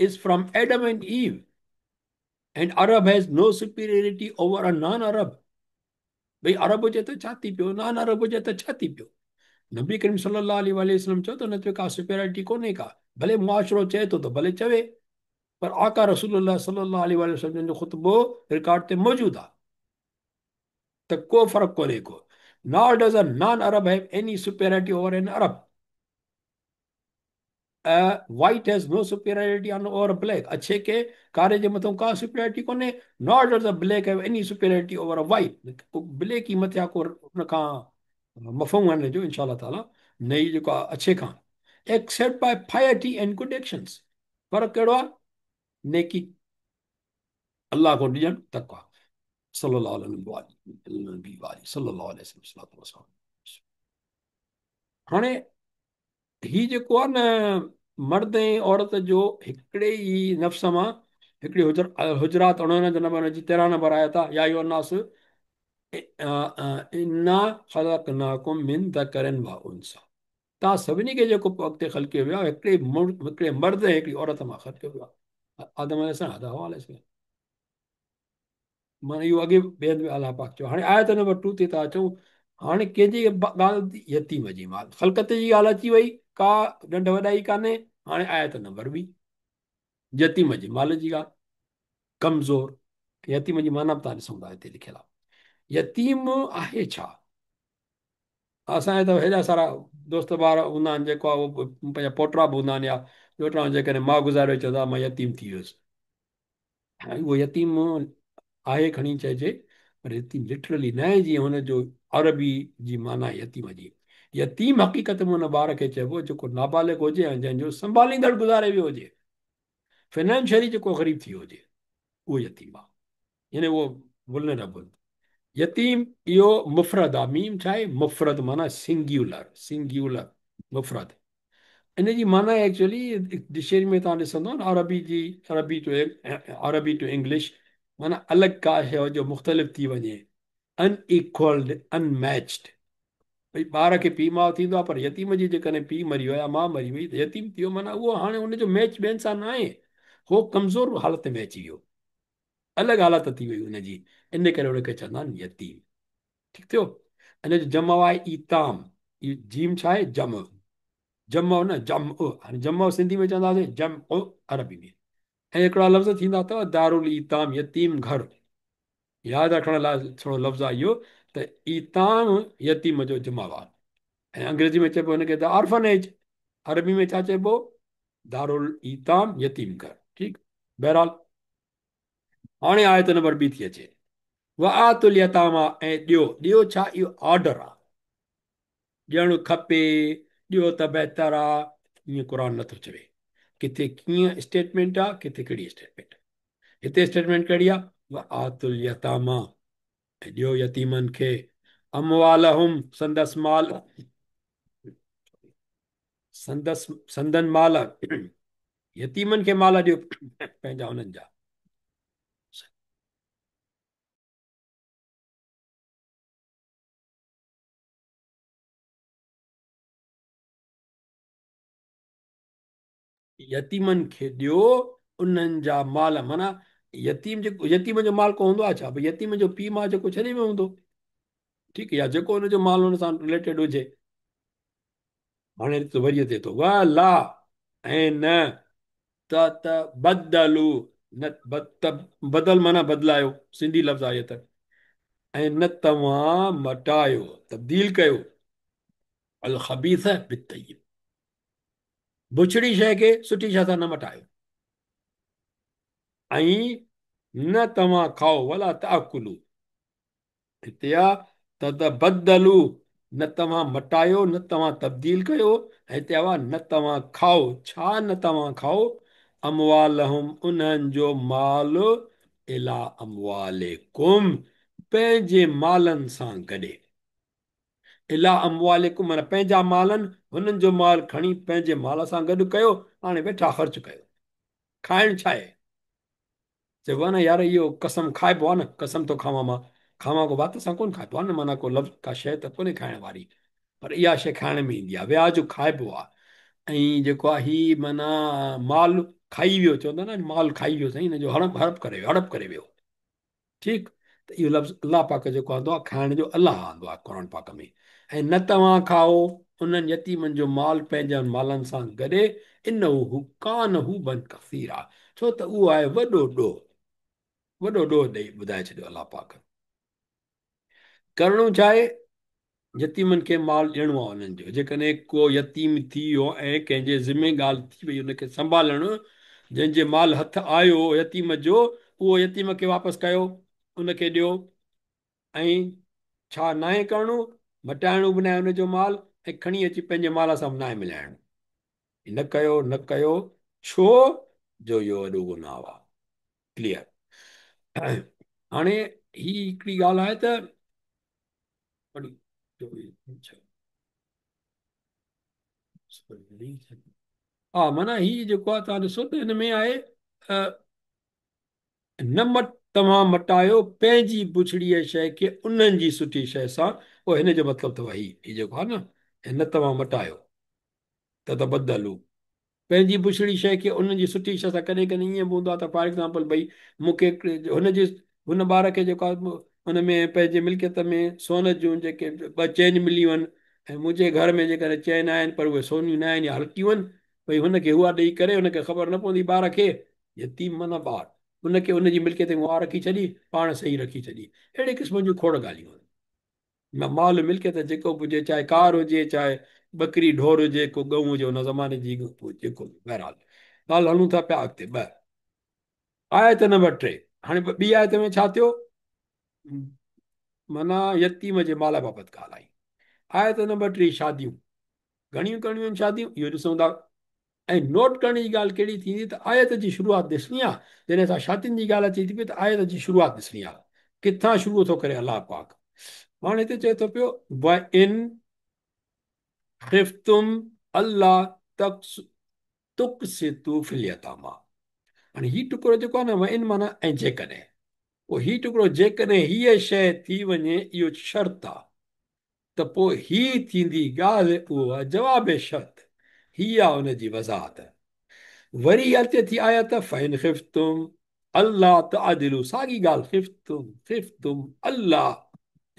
is from Adam and Eve and Arab has no superiority over a non Arab. ڀئي عرب هجي ته ڇا ٿي پيو، نان عرب هجي ته ڇا ٿي پيو. نبي ڪريم صلي الله عليه وآله وسلم چيو ته ان تي ڪا سپيريارٽي ڪونهي ڪا، ڀلي معاشرو چئي ٿو ته ڀلي چوي، پر آقا رسول الله صلي الله عليه وآله وسلم جن جو خطبو رڪارڊ تي موجود آهي ته ڪو فرق ڪونهي ڪو. Nor does a non Arab have any superiority over an Arab. A white has no superiority on over black, اڇي کي ڪاري جي مٿان ڪا سپيريارٽي ڪونهي، nor does a black have any superiority over a white, ڪو بليڪ ئي مٿي آ ڪو ان کان مفهوم آهي ان جو انشاء الله تعالي نه ئي جيڪو آ اڇي کان، except by piety and good actions, فرق ڪهڙو آ؟ نيڪي، الله کان ڊڄڻ، تقويٰ. صلي الله عليه وآله صلي الله عليه وسلم. هاڻي هي جيڪو آهي نه مرد ۽ عورت جو هڪڙي ئي نفس مان هڪڙي حجرات 49 نمبر جي 13 نمبر آيت آهي، يا ايها الناس انا خلقناڪم من ذڪر و انثيٰ، توهان سڀني کي جيڪو اڳتي خلقيو ويو آهي هڪڙي هڪڙي مرد ۽ هڪڙي عورت مان خلقيو ويو آهي، آدم عليه السلام حضرت حوا عليه السلام. معنيٰ اهو اڳي ٻئي هنڌ به الله پاڪ چيو. هاڻي آيت نمبر 2 تي ٿا اچون. هاڻي ڪنهن جي ڳالهه؟ يتيم جي مال خلقت جي ڳالهه اچي وئي، ڪا ڏنڊ وڏائي ڪانهي. هاڻي آيت نمبر 2 يتيم جي مال جي ڳالهه. ڪمزور يتيم جي معنيٰ به توهان ڏسو ٿا هتي لکيل آهي. يتيم آهي ڇا؟ اسان جا ته هيڏا سارا دوست ٻار هوندا آهن، جيڪو آهي اهو پنهنجا پوٽا به هوندا آهن يا ڏوهٽا، جيڪڏهن ماء گذاري وئي چوندا مان يتيم ٿي ويس. اهو يتيم آهي کڻي چئجي، پر يتيم لٽرلي نه آهي جيئن هن جو عربي جي معنيٰ يتيم جي. يتيم حقيقت ۾ ان ٻار کي چئبو جيڪو نابالغ هجي ۽ جنهن جو سنڀاليندڙ گذاري ويو هجي، فنانشلي جيڪو غريب ٿي ويو هجي، اهو يتيم آهي، يعني اهو ولنربل. يتيم اهو مفرد آهي، ميم ڇا آهي؟ مفرد معنيٰ سنگيولر، سنگيولر مفرد. ان جي معنيٰ ايڪچوئلي ڊڪشنري ۾ توهان ڏسندو نه، عربي جي، عربي ٽو عربي ٽو انگلش، معنيٰ الڳ ڪا شيء جو مختلف ٿي وڃي، ان ايڪولڊ، ان ميچڊ. ڀئي ٻار کي پيء ماء ٿيندو آهي، پر يتيم جي جيڪڏهن پيء مري ويو يا ماء مري وئي ته يتيم ٿي ويو، معنيٰ اهو هاڻي ان جو ميچ ٻين سان ناهي، هو ڪمزور حالت ۾ اچي ويو، الڳ حالت ٿي وئي ان جي، ان ڪري ان کي چوندا آهن يتيم. ٺيڪ ٿيو. ان جو جمع آهي ايتام. جيم ڇا آهي؟ جمع. جمع نه جمع، هاڻي جمع سنڌي ۾ چونداسين، جمع عربي ۾. ۽ هڪڙا لفظ ٿيندا اٿو دارالایتام، يتيم گهر. ياد رکڻ لاء ٿورو لفظ آهي اهو ته ايتام يتيم جو جمع آهي. ۽ انگريزي ۾ چئبو هن کي ته آرفنيج، عربي ۾ ڇا چئبو؟ دارالایتام، يتيم گهر. ٺيڪ، بهرحال هاڻي آيت نمبر 2 ٿي اچي، وآتوا اليتاميٰ، ۽ ڏيو، ڏيو ڇا؟ اهو آرڊر آ، ڏيڻ کپي، ڏيو ته بهتر آ، ائين قرآن نٿو چوي. ڪٿي ڪيئن اسٽيٽمينٽ آ، ڪٿي ڪهڙي اسٽيٽمينٽ آ. هتي اسٽيٽمينٽ ڪهڙي آ؟ وآتوا اليتاميٰ، ۽ ڏيو يتيمن کي، اموالهم، سندس مال، سندس سندن مال، يتيمن کي مال ڏيو پنهنجا انهن جا. يتيمن کي ڏيو انهن جا مال، معنيٰ يتيم جيڪو، يتيم جو مال ڪو هوندو آهي ڇا؟ ڀئي يتيم جو پيء ماء جيڪو ڇڏي ويو هوندو، ٺيڪ، يا جيڪو ان جو مال ان سان رليٽيڊ هجي. هاڻي ته وري اچي ٿو ولا ۽ نه ته ته بدلو، نه ته بدل معنيٰ بدلايو، سنڌي لفظ آهي ته، ۽ نه توهان مٽايو، تبديل ڪيو، الخبيث بالطيب، بڇڙي شيء کي سٺي شيء سان نه مٽايو، ۽ نه توهان کائو، ولا تاڪلو، هتي آ تتبدلو، نه توهان مٽايو، نه توهان تبديل ڪيو، ۽ هتي آ نه توهان کائو، ڇا نه توهان کائو، اموالهم، انهن جو مال، الي اموالڪم، پنهنجي مالن سان گڏي، الي اموالڪم معنيٰ پنهنجا مالن، هنن جو مال کڻي پنهنجي مال سان گڏ ڪيو، هاڻي ويٺا خرچ ڪيو. کائڻ ڇا آهي؟ چئبو آهي نه يار اهو قسم کائبو آهي نه، قسم ٿو کاوان مان، کاوان ڪو وات سان ڪونه کائبو آهي نه، معنيٰ ڪو لفظ ڪا شيء ته ڪونهي کائڻ واري، پر اها شيء کائڻ ۾ ايندي آهي، وياج کائبو آهي، ۽ جيڪو آهي هي معنيٰ مال کائي ويو، چوندا آهن نه مال کائي ويو سائين، هن جو هڙپ هڙپ ڪري ويو، هڙپ ڪري ويو، ٺيڪ، ته اهو لفظ الله پاڪ جيڪو آندو آهي کائڻ جو، الله آندو آهي قرآن پاڪ ۾، ۽ نه توهان کائو انهن يتيمن جو مال پنهنجن مالن سان گڏي، انه ڪان حوبا ڪثيرا، ڇو ته اهو آهي وڏو ڏوهه، وڏو ڏوهه ڏئي ٻڌائي ڇڏيو الله پاڪ. ڪرڻو ڇا آهي؟ يتيمن کي مال ڏيڻو آهي انهن جو، جيڪڏهن ڪو يتيم ٿي ويو ۽ ڪنهن جي ذمي ڳالهه ٿي وئي ان کي سنڀالڻ، جنهن جي مال هٿ آيو يتيم جو، اهو يتيم کي واپس ڪيو، ان کي ڏيو. ۽ ڇا ناهي ڪرڻو؟ مٽائڻو به ناهي ان جو مال ۽ کڻي اچي پنهنجي مال سان به ناهي ملائڻو. نه ڪيو، نه ڪيو، ڇو جو اهو وڏو گناهه آهي. ڪليئر. هاڻي هي هڪڙي ڳالهه آهي ته ها معنيٰ هي جيڪو آهي توهان ڏسو ته هن ۾ آهي نه مٽ توهان مٽايو پنهنجي بڇڙيء شيء کي انهن جي سٺي شيء سان، پوء هن جو مطلب اٿو هي هي جيڪو آهي نه نه توهان مٽايو تتبدلو پنهنجي بڇڙي شيء کي انهن جي سٺي شيء سان. ڪڏهن ڪڏهن ائين به هوندو آهي ته فار ايگزامپل ڀئي مون کي هن جي هن ٻار کي جيڪو آهي ان ۾ پنهنجي ملڪيت ۾ سون جون جيڪي ٻه چين مليون آهن ۽ منهنجي گهر ۾ جيڪڏهن چين آهن پر اهي سونيون نه آهن يا هلڪيون آهن، ڀئي هن کي اها ڏئي ڪري هن کي خبر نه پوندي ٻار کي، يتيم معنيٰ ٻار، ان کي ان جي ملڪيت ۾ اها رکي ڇڏي، پاڻ صحيح رکي ڇڏي. اهڙي قسم جون کوڙ ڳالهيون آهن. مال ملڪيت جيڪو به هجي، چاهي ڪار هجي، چاهي ٻڪري ڍور هجي، ڪو ڳئون هجي، ان زماني جي جيڪو به. بهرحال ڳالهه هلون ٿا پيا اڳتي. ٻه آيت نمبر 3. هاڻي ٻي آيت ۾ ڇا ٿيو؟ معنيٰ يتيم جي مال بابت ڳالهه آئي. آيت نمبر 3 شاديون گهڻيون ڪرڻيون آهن شاديون، اهو ڏسون ٿا. ۽ نوٽ ڪرڻ جي ڳالهه ڪهڙي ٿيندي ته آيت جي شروعات ڏسڻي آهي. جڏهن اسان شادين جي ڳالهه اچي ٿي پئي ته آيت جي شروعات ڏسڻي آهي، ڪٿان شروع ٿو ڪري الله پاڪ. هاڻي هتي چئي ٿو پيو وَإِنْ خفتم الا تقسطوا في اليتامى. هاڻي هي ٽڪرو جيڪو آهي نه وَإِنْ معنيٰ ۽ جيڪڏهن، پوء هي ٽڪرو جيڪڏهن هيء شيء ٿي وڃي اهو شرط آهي، ته پوء هي ٿيندي ڳالهه، اهو آهي جواب شرط، هي آهي ان جي وضاحت. وري اچي ٿي آيت فإن خفتم الا تعدلوا، ساڳي ڳالهه خفتم، خفتم الا،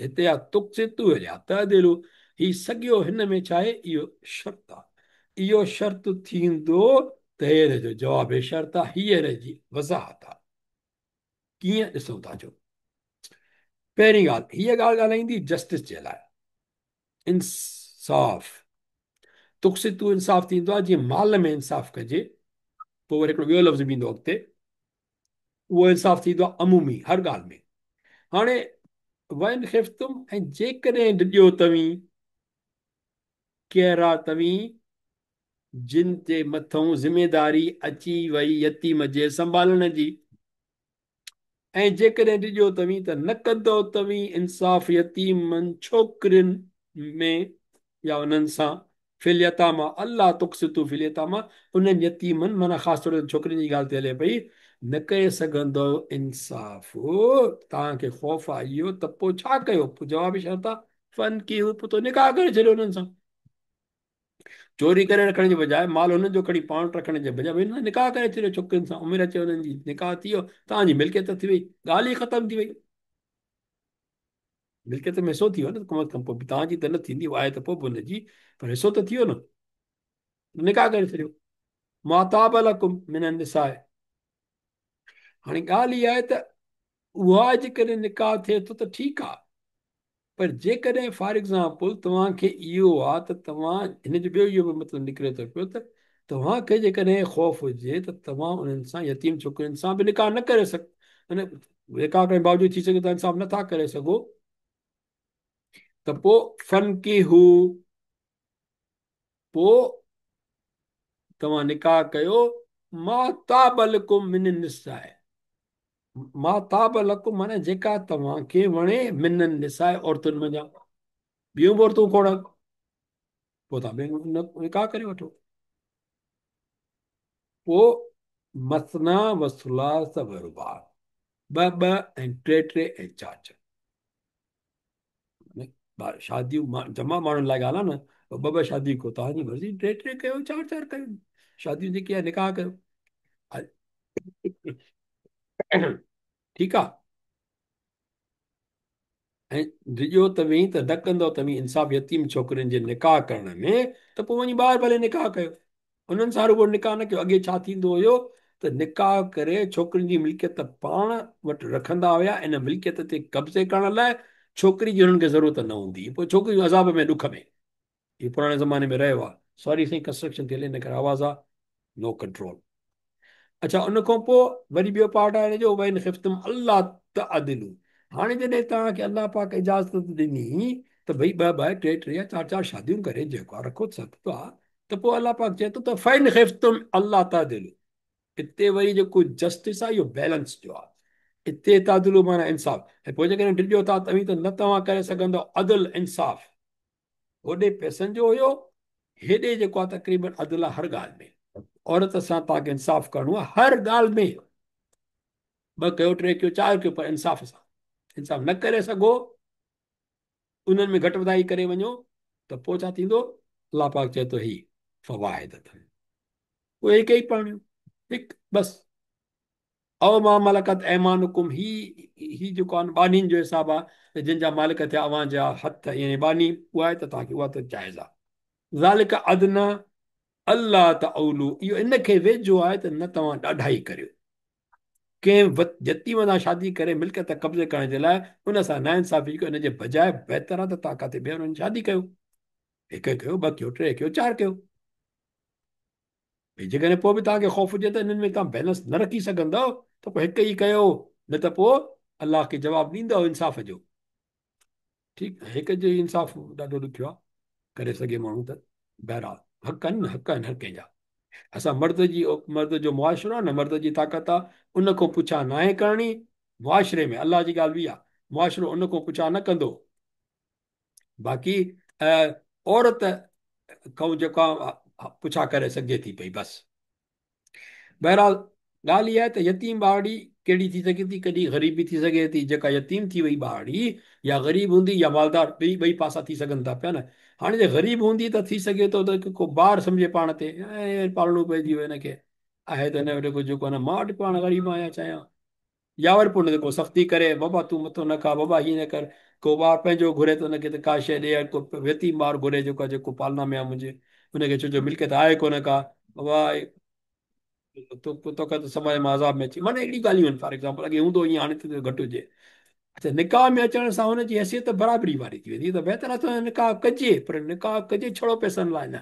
هتي آهي تقسطوا هيڏي آهي تعدلوا، هي سڳيو هن ۾ ڇا آهي اهو شرط آهي، اهو شرط ٿيندو ته هي هن جو جواب شرط آهي، هي هن جي وضاحت آهي. ڪيئن ڏسون ٿا جو پهرين ڳالهه هيء ڳالهه ڳالهائيندي جسٽس جي لاء انصاف، تقسطوا انصاف ٿيندو آهي جيئن مال ۾ انصاف ڪجي، پوء وري هڪڙو ٻيو لفظ به ايندو اڳتي، اهو انصاف ٿيندو آهي عمومي هر ڳالهه ۾. هاڻي وَإِنْ خفتم ۽ جيڪڏهن ڊڄو توهين، ڪهڙا توهين جن تي مٿئون ذميداري اچي وئي يتيم جي سنڀالڻ جي، ۽ جيڪڏهن ڊڄو توهين ته نه ڪندؤ توهين انصاف يتيمن ڇوڪرين ۾ يا انهن سان، في اليتاميٰ الا تقسطوا في اليتاميٰ انهن يتيمن معنيٰ خاص طور تي ڇوڪرين جي ڳالهه تي هلي پئي، نه ڪري سگهندؤ انصاف، توهان کي خوف آهي اهو ته پوء ڇا ڪيو، پوء جواب شرط آهي فانڪحوا پوء ته نڪاح ڪري ڇڏيو انهن سان. چوري ڪري رکڻ جي بجاء مال هنن جو کڻي پاڻ وٽ رکڻ جي بجاء ڀئي هنن سان نڪاح ڪري ڇڏيو ڇوڪرين سان عمر اچي هنن جي نڪاح ٿي ويو توهان جي ملڪيت ٿي وئي ڳالهه ئي ختم ٿي وئي ملڪيت ۾ حصو ٿي ويو نه ڪم از ڪم پوء توهان جي ته نه ٿيندي آهي ته پوء به هن جي پر حصو ته ٿي ويو نه. निकाह करे छॾियो। मा ताब लकुम मिन निसा। हाणे ॻाल्हि इहा आहे त उहा जेकॾहिं निकाह थिए थो त ठीकु आहे, पर जेकॾहिं फॉर एग्ज़ाम्पल तव्हांखे इहो आहे त तव्हां हिन जो ॿियो इहो बि मतिलबु निकिरे थो पियो त तव्हांखे जेकॾहिं ख़ौफ़ हुजे त तव्हां उन्हनि सां यतीम छोकिरियुनि सां बि निकाह न करे सघो, निकाह करण बावजूदि थी सघे तव्हां इंसाफ़ नथा करे सघो, त पोइ फनकिहू, पोइ तव्हां निकाह कयो मा ताब लकुम मिन निसा, मा ताब लकुम माना जेका तव्हांखे वणे, मिन निसा औरतुनि मंझां, ॿियूं बि औरतूं खोड़, पोइ तव्हां निकाह करे वठो। पोइ मसना व सुलास व रुबा, ॿ ॿ ऐं टे टे ऐं चारि चारि शादियूं जमा माण्हुनि लाइ ॻाल्हि आहे न, ॿ ॿ शादियूं कयो, तव्हांजी मर्ज़ी, टे टे कयो, चारि चारि कयो, शादियूं जेकी आहे निकाह कयो, ठीकु आहे। ऐं ॾिजो तव्हीं त न कंदव तव्हीं इंसाफ़ यतीम छोकिरियुनि जे निकाह करण में, त पोइ वञी ॿाहिरि भले निकाह कयो, उन्हनि सां रुॻो निकाह न कयो। अॻे छा थींदो हुयो त निकाह करे छोकिरियुनि जी मिल्कियत पाण वटि रखंदा हुया, इन मिल्कियत ते कब्ज़े करण लाइ छोकिरी जी हुननि खे ज़रूरत न हूंदी, पोइ छोकिरियूं अज़ाब में ॾुख में। इहो पुराणे ज़माने में रहियो आहे। सॉरी साईं, कंस्ट्रक्शन थी हले, इन करे आवाज़ आहे, नो कंट्रोल। अच्छा, उन खां पोइ वरी ॿियो पार्ट आहे हिन जो, वन ख़िफ़्तुम अल्लाह तअदिलू। हाणे जॾहिं तव्हांखे अल्लाह पाक इजाज़त ॾिनी त भई ॿ ॿ टे टे या चारि चारि शादियूं करे जेको आहे रखो सख़्तु आहे, त पोइ अल्लाह पाक चए थो त फ़इन ख़िफ़्तुम अल्लाह तअदिलू। हिते वरी जेको जस्टिस आहे इहो बैलेंस जो आहे, हिते तअदिलू माना इंसाफ़, ऐं पोइ जेकॾहिं डिॼो था तव्हीं त न तव्हां करे सघंदव अदल इंसाफ़। होॾे पैसनि जो हुयो, हेॾे जेको आहे तक़रीबन अदल आहे हर ॻाल्हि में। औरत सां तव्हांखे इंसाफ़ करिणो आहे हर ॻाल्हि में, ॿ कयो टे कयो चारि कयो, पर इंसाफ़ सां। इंसाफ़ न करे सघो, उन्हनि में घटि वधाई करे वञो त पोइ छा थींदो? अल्लाह पाक चए थो ही फवाहिद अथनि, पोइ हिकु ई पढ़णियूं हिकु बसि। औ मा मलकत ऐमानुकुम, ही ही जेको आहे ॿान्हिनि जो हिसाबु आहे, जिन जा मालिक थिया अव्हांजा हथ यानी ॿान्ही उहा आहे त तव्हांखे उहा त जाइज़ आहे। ज़ालिक अदना अल्लाह तऔलू, इहो इन खे वेझो आहे त न तव्हां ॾाढाई करियो। कंहिं यतीम सां शादी करे मिल्कियत कब्ज़े करण जे लाइ उन सां नाइंसाफ़ी कयो, इन जे बजाए बहितर आहे त तव्हां किथे ॿिए वञी शादी कयो, हिकु कयो, ॿ कयो, टे कयो, चारि कयो। भई जेकॾहिं पोइ बि तव्हांखे ख़ौफ़ हुजे त इन्हनि में तव्हां बैलेंस न रखी सघंदव त पोइ हिकु ई कयो, न त पोइ अल्लाह खे जवाबु ॾींदव इंसाफ़ जो। ठीकु, हिकु जो इंसाफ़ ॾाढो ॾुखियो आहे, करे सघे माण्हू त। बहरहाल हक़ आहिनि न, हक़ आहिनि हर कंहिंजा। असां मर्द जी, मर्द जो मुआशिरो आहे न, मर्द जी ताक़त आहे, उन खां पुछा न आहे करणी मुआशिरे में। अल्लाह जी ॻाल्हि बि आहे, मुआशिरो उन खां पुछा न कंदो। बाक़ी औरत खां जेका पुछा करे सघे थी पई बसि। बहरहाल ॻाल्हि इहा आहे त यतीम ॿारड़ी कहिड़ी थी सघे थी, कॾहिं ग़रीब बि थी सघे थी, जेका यतीम थी वई ॿारड़ी या ग़रीब हूंदी या मालदार, ॿई ॿई पासा थी सघनि था पिया न। हाणे जे ग़रीब हूंदी त थी सघे थो त को ॿार सम्झे पाण ते, ऐं पालणो पइजी वियो हिनखे, आहे त हिन वटि कुझु कोन्हे, मां वटि पाण ग़रीब आहियां चाहियां, या वरी पोइ हुन ते को सख़्ती करे, बाबा तूं मथो न खा, बाबा हीअं न कर, को ॿार पंहिंजो घुरे त हुनखे त का शइ ॾे, को यतीम ॿार घुरे जेको आहे, जेको पालना में आहे मुंहिंजे, हुनखे छो जो मिल्कियत आहे कोन का, बाबा तोखे त समाज मां अज़ाब में अची, माना अहिड़ियूं ॻाल्हियूं आहिनि। फॉर एग्ज़ाम्पल अॻे हूंदो ईअं, हाणे त घटि हुजे। अच्छा, निकाह में अचण सां हुनजी हैसियत बराबरी वारी थी वेंदी, त बहितर आहे त निकाह कजे, पर निकाह कजे छड़ो पैसनि लाइ न,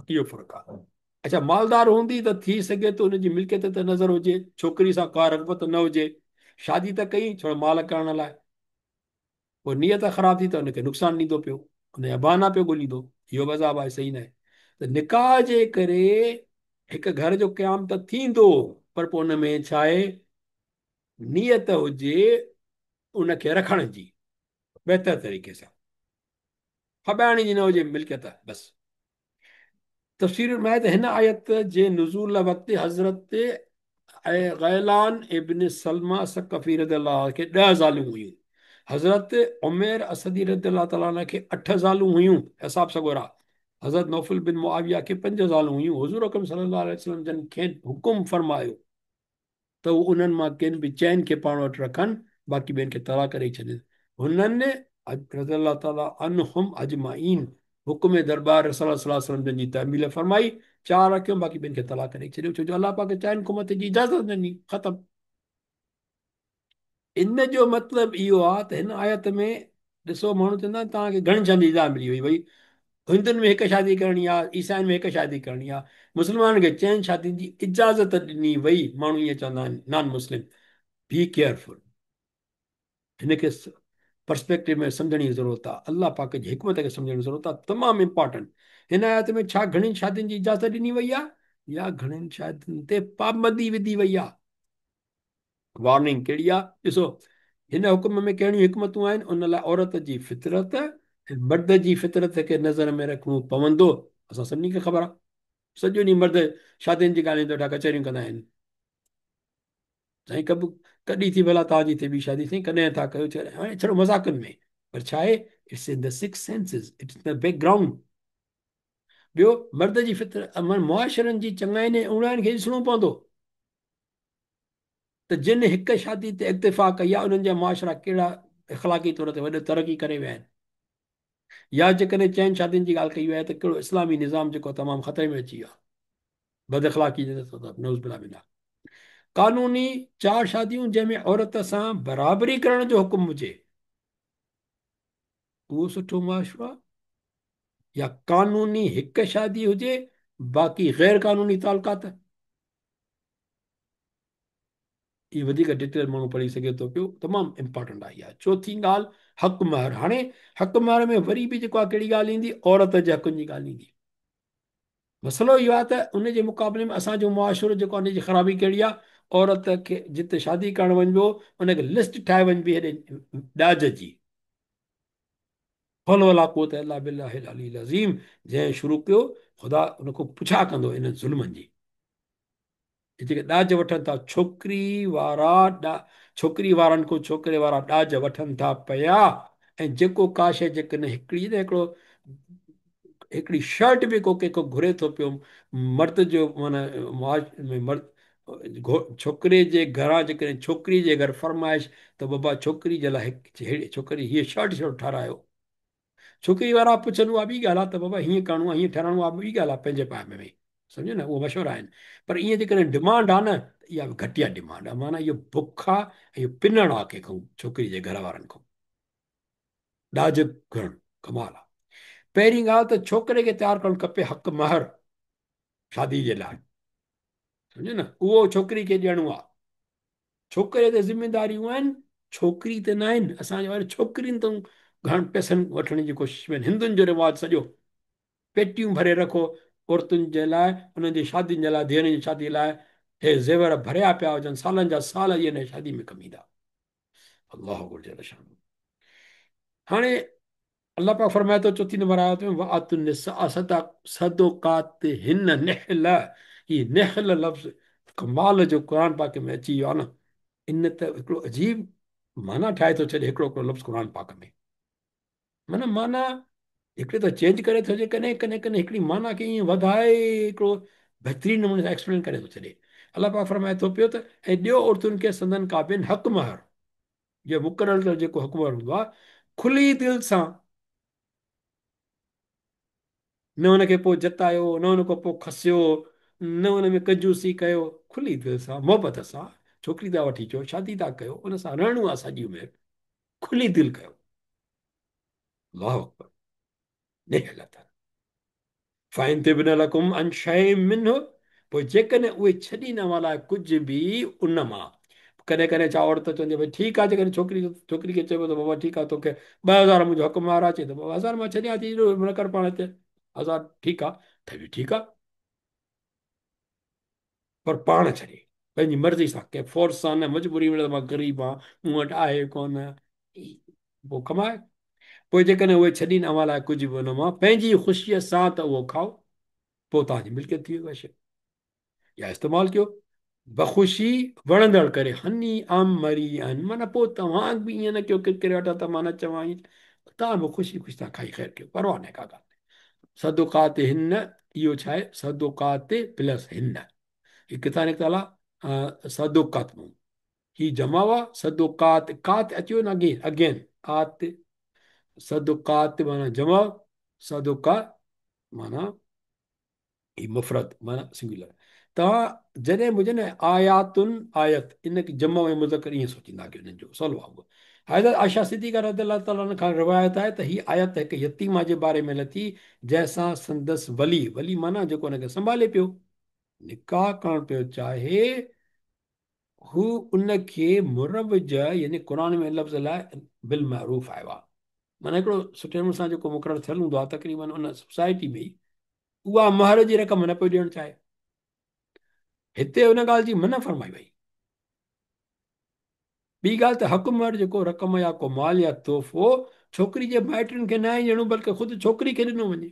इहो फ़र्क़ु आहे। अच्छा, मालदार हूंदी त थी सघे थो हुनजी मिल्कियत ते नज़र हुजे, छोकिरी सां का रग़बत न हुजे, शादी त कई छड़ो माल करण लाइ, पोइ नीयत ख़राब थी त हुनखे नुक़सानु ॾींदो पियो, हुनजा बहाना पियो ॻोल्हींदो, इहो बि अज़ाब आहे, सही न आहे। त निकाह जे करे हिकु घर जो क़याम त थींदो, पर पोइ हुन में छा आहे, नीयत हुजे उनखे रखण जी बहितर तरीक़े सां, फॿाइण जी न हुजे मिल्कियत बसि। तफ़सीर में आहे त हिन आयत जे नुज़ूल वक़्तु हज़रत ग़ैलान इब्न सलमा सकफ़ी रज़ी अल्लाह खे 10 ज़ालूं हुयूं, हज़रत उमेर असदी रज़ी अल्लाह तआला खे 8 ज़ालूं हुयूं, असाब सगोरा, हज़रत नौफल बिन मुआविया खे 5 ज़ालूं हुयूं। हुज़ूर अकरम सल्लल्लाहु अलैहि वसल्लम जन खेनि हुकुम फरमायो त हू उन्हनि मां किन बि चइनि खे पाण वटि रखनि, बाक़ी ॿियनि खे तलाक़ ॾेई छॾनि। हुननि रज़ी अल्लाह ताला अन्हुम अजमाइन हुक्म दरबार रसूल सल्लल्लाहु अलैहि वसल्लम जन जी तमील फरमाई, चार रखियो, बाक़ी ॿिनि खे तलाक ॾेई छॾियो, छो जो अलाह पाक चइनि खां मथे जी इजाज़त न ॾिनी, ख़तमु। इन जो मतिलबु इहो आहे त हिन आयत में ॾिसो, माण्हू चवंदा आहिनि तव्हांखे घणनि शादियुनि जी इजाज़त मिली वई, भई हिंदुनि में हिकु शादी करणी आहे, ईसाइनि में हिकु शादी करणी आहे, मुस्लमाननि खे चइनि शादियुनि जी इजाज़त ॾिनी वई। माण्हू ईअं चवंदा आहिनि, नॉन मुस्लिम, बी केयरफुल, हिनखे पर्सपेक्टिव में सम्झण जी ज़रूरत आहे, अलाह पाक जी हिकमत खे सम्झण जी ज़रूरत आहे, तमामु इम्पोर्टेंट। हिन आयत में छा घणियुनि शादियुनि जी इजाज़त ॾिनी वई आहे या घणियुनि शादियुनि ते पाबंदी विधी वई आहे? वार्निंग कहिड़ी आहे? ॾिसो, हिन हुकुम में कहिड़ियूं हिकमतूं आहिनि, उन लाइ औरत जी फितरत ऐं मर्द जी फितरत खे नज़र में रखिणो पवंदो। असां सभिनी खे ख़बर आहे, सॼो ॾींहुं मर्द शादियुनि जी ॻाल्हियुनि ते वेठा कचहरियूं कंदा आहिनि। साईं कबु कॾहिं थी भला तव्हांजी थिए ॿी शादी, साईं कॾहिं था कयो? हाणे छड़ो मज़ाकनि में, पर छा आहे, it's in the six senses, it's in the background. ॿियो मर्द जी फितरत, मुआशरनि जी चङाइनि ऐं उणाइनि खे ॾिसणो पवंदो त जिन हिकु शादी ते इक्तिफ़ा कई आहे, उन्हनि जा मुआशरा कहिड़ा इख़लाक़ी तौर ते वॾो तरक़ी करे विया आहिनि, या जेकॾहिं चइनि शादियुनि जी ॻाल्हि कई वई आहे त कहिड़ो इस्लामी निज़ाम जेको तमामु ख़तरे में अची वियो आहे, बद अख़लाक़ी जे सबब, नऊज़ बिल्लाह मिन्हा। कानूनी चार शादियूं जंहिंमें औरत सां बराबरी करण जो हुकुम हुजे, उहो सुठो मुआशरो आहे, या कानूनी हिकु शादी हुजे, बाक़ी ग़ैर कानूनी तालुकात? इहो वधीक डिटेल माण्हू पढ़ी सघे थो पियो, तमामु इम्पोर्टेंट आहे इहा। चोथी ॻाल्हि हक़ महर। हाणे हक़ महर में वरी बि जेको आहे कहिड़ी ॻाल्हि ईंदी, औरत जे हक़ुनि जी ॻाल्हि ईंदी। मसइलो इहो आहे त उन जे मुक़ाबले में असांजो मुआशिरो जेको आहे उन जी ख़राबी कहिड़ी आहे, औरत खे जिते शादी करणु वञिबो उनखे लिस्ट ठाहे वञिबी हेॾे ॾाज जी। हौल वला कुव्वत इल्ला बिल्लाहिल अलील अज़ीम, जंहिं शुरू कयो ख़ुदा उनखां पुछा कंदो इन्हनि ज़ुल्मनि जी। जेके ॾाज वठनि था छोकिरी वारनि खां छोकिरे वारा ॾाज वठनि था पिया, ऐं जेको का शइ जेकॾहिं हिकिड़ी न हिकिड़ो हिकिड़ी शर्ट बि को कंहिंखां घुरे थो पियो, मर्द जो माना मर्द छोकिरे जे घरां जेकॾहिं छोकिरी जे घर फरमाइश त बाबा छोकिरी जे लाइ हिकु छोकिरी हीअ शर्ट शर्ट ठारायो, छोकिरी वारा पुछनि उहा ॿी ॻाल्हि आहे त बाबा हीअं करिणो आहे हीअं ठाराइणो आहे, ॿी ॻाल्हि आहे पंहिंजे पाण में, सम्झो न, उहो मशवरा आहिनि। पर ईअं जेकॾहिं डिमांड आहे न, त इहा बि घटिया डिमांड आहे, माना इहो बुख आहे ऐं इहो पिनणु आहे कंहिंखां, छोकिरी जे घर वारनि खां ॾाज घुरणु कमाल आहे। पहिरीं ॻाल्हि त छोकिरे खे तयारु करणु खपे हक़ महर शादी जे लाइ, सम्झो न, उहो छोकिरी खे ॾियणो आहे। छोकिरे ते ज़िम्मेदारियूं आहिनि, छोकिरी ते न आहिनि। असांजे वारे छोकिरियुनि ते घणनि पैसनि वठण जी कोशिश में आहिनि। हिंदुनि जो रिवाज सॼो पेटियूं भरे रखो औरतुनि जे लाइ, उन्हनि जी शादियुनि जे लाइ, धीअरुनि जी शादी लाइ हे ज़ेवर भरिया पिया हुजनि, सालनि जा साल इहे हिन शादी में कमु ईंदा। अल्लाह अकबर जल शान। हाणे अल्लाह पाक फरमाए थो चौथी नंबर आयत में, वआतुन निसा सदुकातिहिन निहल। ही निहल लफ़्ज़ कमाल जो क़ुरान पाक में अची वियो आहे न, इन त हिकिड़ो अजीब माना ठाहे थो छॾे हिकिड़ो हिकिड़ो लफ़्ज़ क़ुरान पाक में, माना माना हिकिड़ी त चेंज करे थो छॾे, कॾहिं कॾहिं कॾहिं हिकिड़ी माना खे ईअं वधाए हिकिड़ो बहितरीन नमूने सां एक्सप्लेन करे थो छॾे। अलाह पाक फरमाए थो पियो त ऐं ॾियो औरतुनि खे संदन काबिन हक़ महर, जो मुक़ररु थियल जेको हक़ महर हूंदो आहे, खुली दिलि सां, न हुनखे पोइ जतायो, न हुनखां पोइ खसियो, न हुन में कंजूसी कयो, खुली दिलि सां मोहबत सां छोकिरी था वठी अचो, शादी था कयो, उन सां रहणो आहे सॼी उमिरि, खुली दिलि कयो। अल्लाहु अकबर। निहलत फ़ाइन तिबन लकुम अन शैइन मिन्हु, पोइ जेकॾहिं उहे छॾींदा अव्हां लाइ कुझु बि उन मां, कॾहिं कॾहिं छा औरत चवंदी आहे भई ठीकु आहे, जेकॾहिं छोकिरी खे चइबो त बाबा ठीकु आहे तोखे 2000 मुंहिंजो हक़ु महर आहे, चए त बाबा 1000 मां छॾियां थी, एॾो न कर पाण ते, 1000 ठीकु आहे त बि ठीकु आहे, पर पाण छॾे पंहिंजी मर्ज़ी सां, कंहिं फोर्स सां न, मजबूरी में त मां ग़रीब आहियां, मूं वटि आहे कोन, पोइ कमाए। पोइ जेकॾहिं उहे छॾीनि अव्हां लाइ कुझु बि उन मां पंहिंजी ख़ुशीअ सां त उहो खाओ, पोइ तव्हांजी मिल्कियत थी वई शइ, या इस्तेमालु कयो बख़ुशी वणंदड़ करे, हनी आम मरी आहिनि, माना पोइ तव्हां बि ईअं न कयो किरकिरे वठा त मां न चवां ईअं, तव्हां बि ख़ुशी ख़ुशी सां खाई ख़ैर कयो, परवाह न का ॻाल्हि। सदुकात हिन, इहो छा आहे? सदुकात प्लस हिन, ही किथां निकितल आहे? सदुकात मां, ही जमाव आहे, सदुकात, कात अची वियो न अगेन, अगेन आत, सदुकात माना जमा, सदुका माना هي مفرد معنيٰ سنگيولر. توهان جڏهن به هجي نه آياتن آيت ان کي جمع ۽ مذڪر ائين سوچيندا ڪيو انهن جو سولو آهي اهو. حضرت عائشه صديقه رضي الله تعالٰي عنها کان روايت آهي ته هي آيت هڪ يتيمه جي باري ۾ لٿي جنهن سان سندس ولي، ولي معنيٰ جيڪو ان کي سنڀالي پيو، نڪاح ڪرڻ پيو چاهي، هو ان کي مروجه يعني قرآن ۾ لفظ لاء بالمعروف آيو آهي معنيٰ هڪڙو سٺي نموني سان جيڪو مقرر ٿيل هوندو آهي تقريبن ان سوسائٽي ۾ ئي اها مهر جي رقم نه پيو ڏيڻ چاهي. هتي ان ڳالهه جي منع فرمائي وئي. ٻي ڳالهه ته حق مهر جيڪو رقم يا ڪو مال يا تحفو ڇوڪري جي مائٽن کي ناهي ڏيڻو بلڪه خود ڇوڪري کي ڏنو وڃي.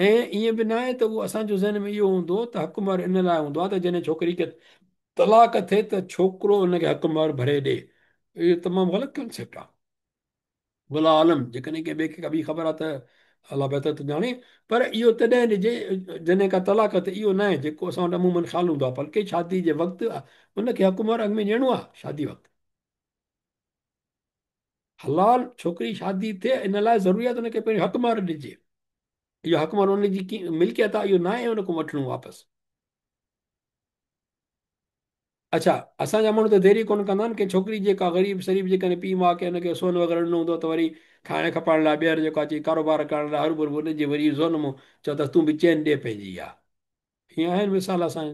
۽ ائين به ناهي ته اهو اسان جو ذهن ۾ اهو هوندو ته حق مهر ان لاء هوندو آهي ته جڏهن ڇوڪري کي طلاق ٿئي ته ڇوڪرو ان کي حق مهر ڀري ڏي. اهو تمام غلط ڪنسيپٽ آهي. والله اعلم جيڪڏهن ڪنهن ٻئي کي ڪا ٻي خبر آهي ته الله بهتر ٿو ڄاڻي پر اهو تڏهن ڏجي جڏهن ڪا طلاق ٿئي اهو ناهي جيڪو اسان وٽ عموماً خيال هوندو آهي بلڪه شادي جي وقت ان کي حق مهر اڳ ۾ ڏيڻو آهي شادي وقت حلال ڇوڪري شادي ٿئي ان لاء ضروري آهي ته ان کي پهريون حق مهر ڏجي اهو حق مهر ان جي ملڪيت آهي اهو ناهي ان کان وٺڻو واپس اڇا اسان جا ماڻهو ته دير ئي ڪونه ڪندا آهن ڪنهن ڇوڪري جي ڪا غريب شريف جي ڪنهن پيء ماء کي ان کي سون وغيره ڏنو هوندو ته وري کائڻ کپائڻ لاء ٻيهر جيڪو اچي ڪاروبار ڪرڻ لاء هروڀرو ان جي وري زون مون چئو ته تون به چين ڏي پنهنجي اها ائين آهن مثال اسان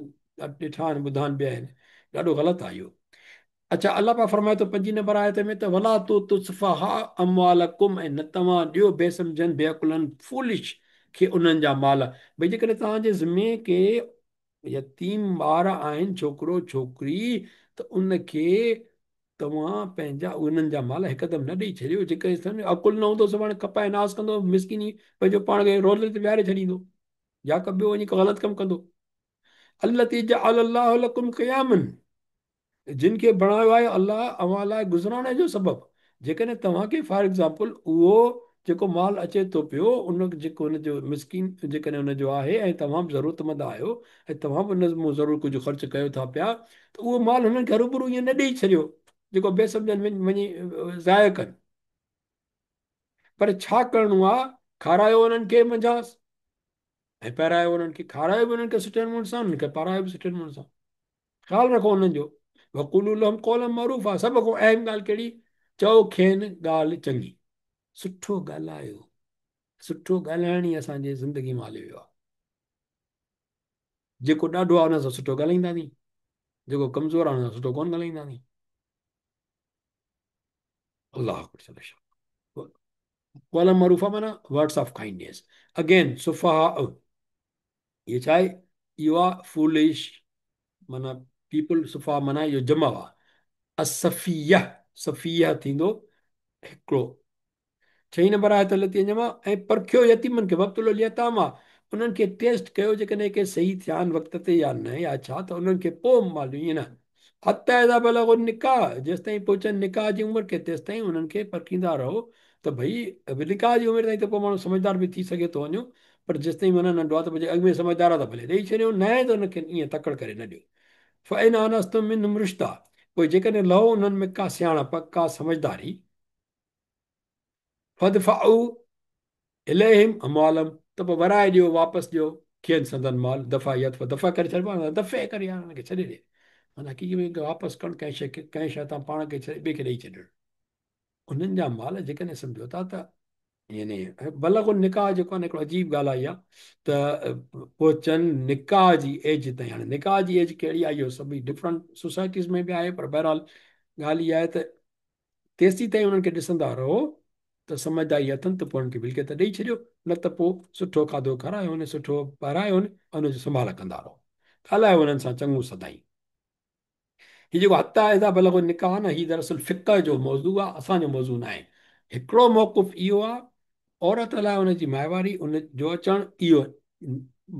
ڏٺا آهن ٻڌا آهن به آهن ڏاڍو غلط آهي اهو اڇا الله پاڪ فرمائي ٿو پنجين نمبر آيت ۾ ته ولا تؤتوا السفهاء اموالڪم ۽ نه توهان ڏيو بي سمجهن بي عقلن فولش کي انهن جا مال ڀئي جيڪڏهن توهان جي ذمي ڪي يتيم ٻار آهن ڇوڪرو ڇوڪري ته ان کي توهان پنهنجا انهن جا مال هڪدم نه ڏئي ڇڏيو جيڪڏهن عقل نه هوندو سڀاڻي کپائي ناس ڪندو مسڪين پنهنجو پاڻ کي رول تي ويهاري ڇڏيندو يا ڪو ٻيو وڃي ڪو غلط ڪم ڪندو التي جعل الله لڪم قياما جن کي بڻايو آهي الله اوهان لاء گذران جو سبب، جيڪڏهن توهان کي فار ايگزامپل اهو جيڪو مال اچي ٿو پيو ان جيڪو ان جو مسڪين جيڪڏهن ان جو آهي ۽ توهان به ضرورتمند آهيو ۽ توهان به ان مان ضرور ڪجهه خرچ ڪيو ٿا پيا ته اهو مال هنن کي هروڀرو ائين نه ڏئي ڇڏيو جيڪو بي سمجهن وڃي ضايع ڪن پر ڇا ڪرڻو آهي کارايو انهن کي منجهانس ۽ پهرايو انهن کي کارايو به انهن کي سٺي نموني سان انهن کي پارايو به سٺي نموني سان خيال رکو انهن جو وقولوا لهم قولا معروفا سڀ کان اهم ڳالهه ڪهڙي چئو کين ڳالهه چڱي سٺو ڳالهايو سٺو ڳالهائڻ ئي اسان جي زندگي مان هليو ويو آهي جيڪو ڏاڍو آهي ان سان سٺو ڳالهائينداسين جيڪو ڪمزور آهي ان سان سٺو ڪونه ڳالهائينداسين الله اڪبر قولا معروفا معنيٰ ورڊس آف ڪائنڊنيس اگين سفهاء اهو ڇا آهي اهو آهي فولش معنيٰ پيپل سفهاء معنيٰ اهو جمع آهي السفيه سفيه ٿيندو هڪڙو ڇهين نمبر آيت هلي ٿي جمع ۽ پرکيو يتيمن کي وابتلوا اليتاميٰ انهن کي ٽيسٽ ڪيو جيڪڏهن ڪي صحيح ٿيا آهن وقت تي يا نه يا ڇا ته انهن کي پوء مال ڏيو ائين نه حتيٰ اذا بلغوا النڪاح جيستائين پهچن نڪاح جي عمر کي تيستائين انهن کي پرکيندا رهو ته ڀئي نڪاح جي عمر تائين ته پوء ماڻهو سمجهدار به ٿي سگهي ٿو وڃو پر جيستائين معنيٰ ننڍو آهي ته پوء جي اڳ ۾ سمجهدار آهي ته ڀلي ڏئي ڇڏيو ناهي ته ان کي ائين تڪڙ ڪري نه ڏيو فان آنستم منهم رشدا پوء جيڪڏهن لهو انهن ۾ ڪا سياڻپ ڪا سمجهداري فادفعوا اليهم اموالهم ته پوء ورائي ڏيو، واپس ڏيو، کين سندن مال، دفع يدفع دفع ڪري ڇڏبو آهي معنيٰ دفع ڪري يار ان کي ڇڏي ڏي معنيٰ حقيقي ۾ واپس ڪرڻ ڪنهن شيء کي ڪنهن شيء تان پاڻ کي ڇڏي ٻئي کي ڏئي ڇڏڻ انهن جا مال جيڪڏهن سمجهو ٿا ته يعني بلغ النڪاح جيڪو آهي هڪڙو عجيب ڳالهه آئي آهي ته پهچن نڪاح جي ايج تائين هاڻي نڪاح جي ايج ڪهڙي آهي اهو سڀئي ڊفرنٽ سوسائٽيز ۾ به آهي پر بهرحال ڳالهه اها آهي ته تيسيتائين انهن کي ڏسندا رهو ته سمجهداري اٿن ته پوء انهن کي ملڪيت ڏئي ڇڏيو، نه ته پوء سٺو کاڌو کارايو ۽ سٺو پهرايو ۽ ان جي سنڀال ڪندا رهو. ڳالهايو انهن سان چڱو سدائين. هي جيڪو حتيٰ اذا بلغوا النڪاح آهي نه هي دراصل فقه جو موضوع آهي اسان جو موضوع ناهي. هڪڙو موقف اهو آهي عورت لاء ان جي ماهواري ان جو اچڻ اهو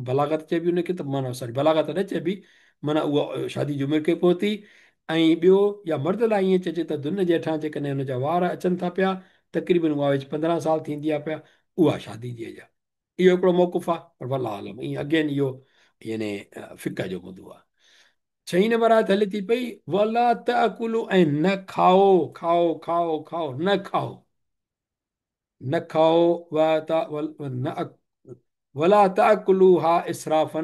بلاغت چئبي ان کي ته معنيٰ سوري بلاغت نه چئبي معنيٰ اها شادي جي عمر کي پهتي ۽ ٻيو يا مرد لاء ائين چئجي ته دن جي هيٺان جيڪڏهن ان جا وار اچن ٿا پيا تقريبن اها وچ 15 سال ٿيندي آهي پيا اها شادي جي ايج آهي اهو هڪڙو موقف آهي پر والله اعلم ائين اگين اهو يعني فقه جو موضوع آهي ڇهين نمبر آيت هلي ٿي پئي ولا تاڪلوا ۽ نه کائو کائو کائو کائو نه کائو نه کائو ولا تاڪلوها اسرافا،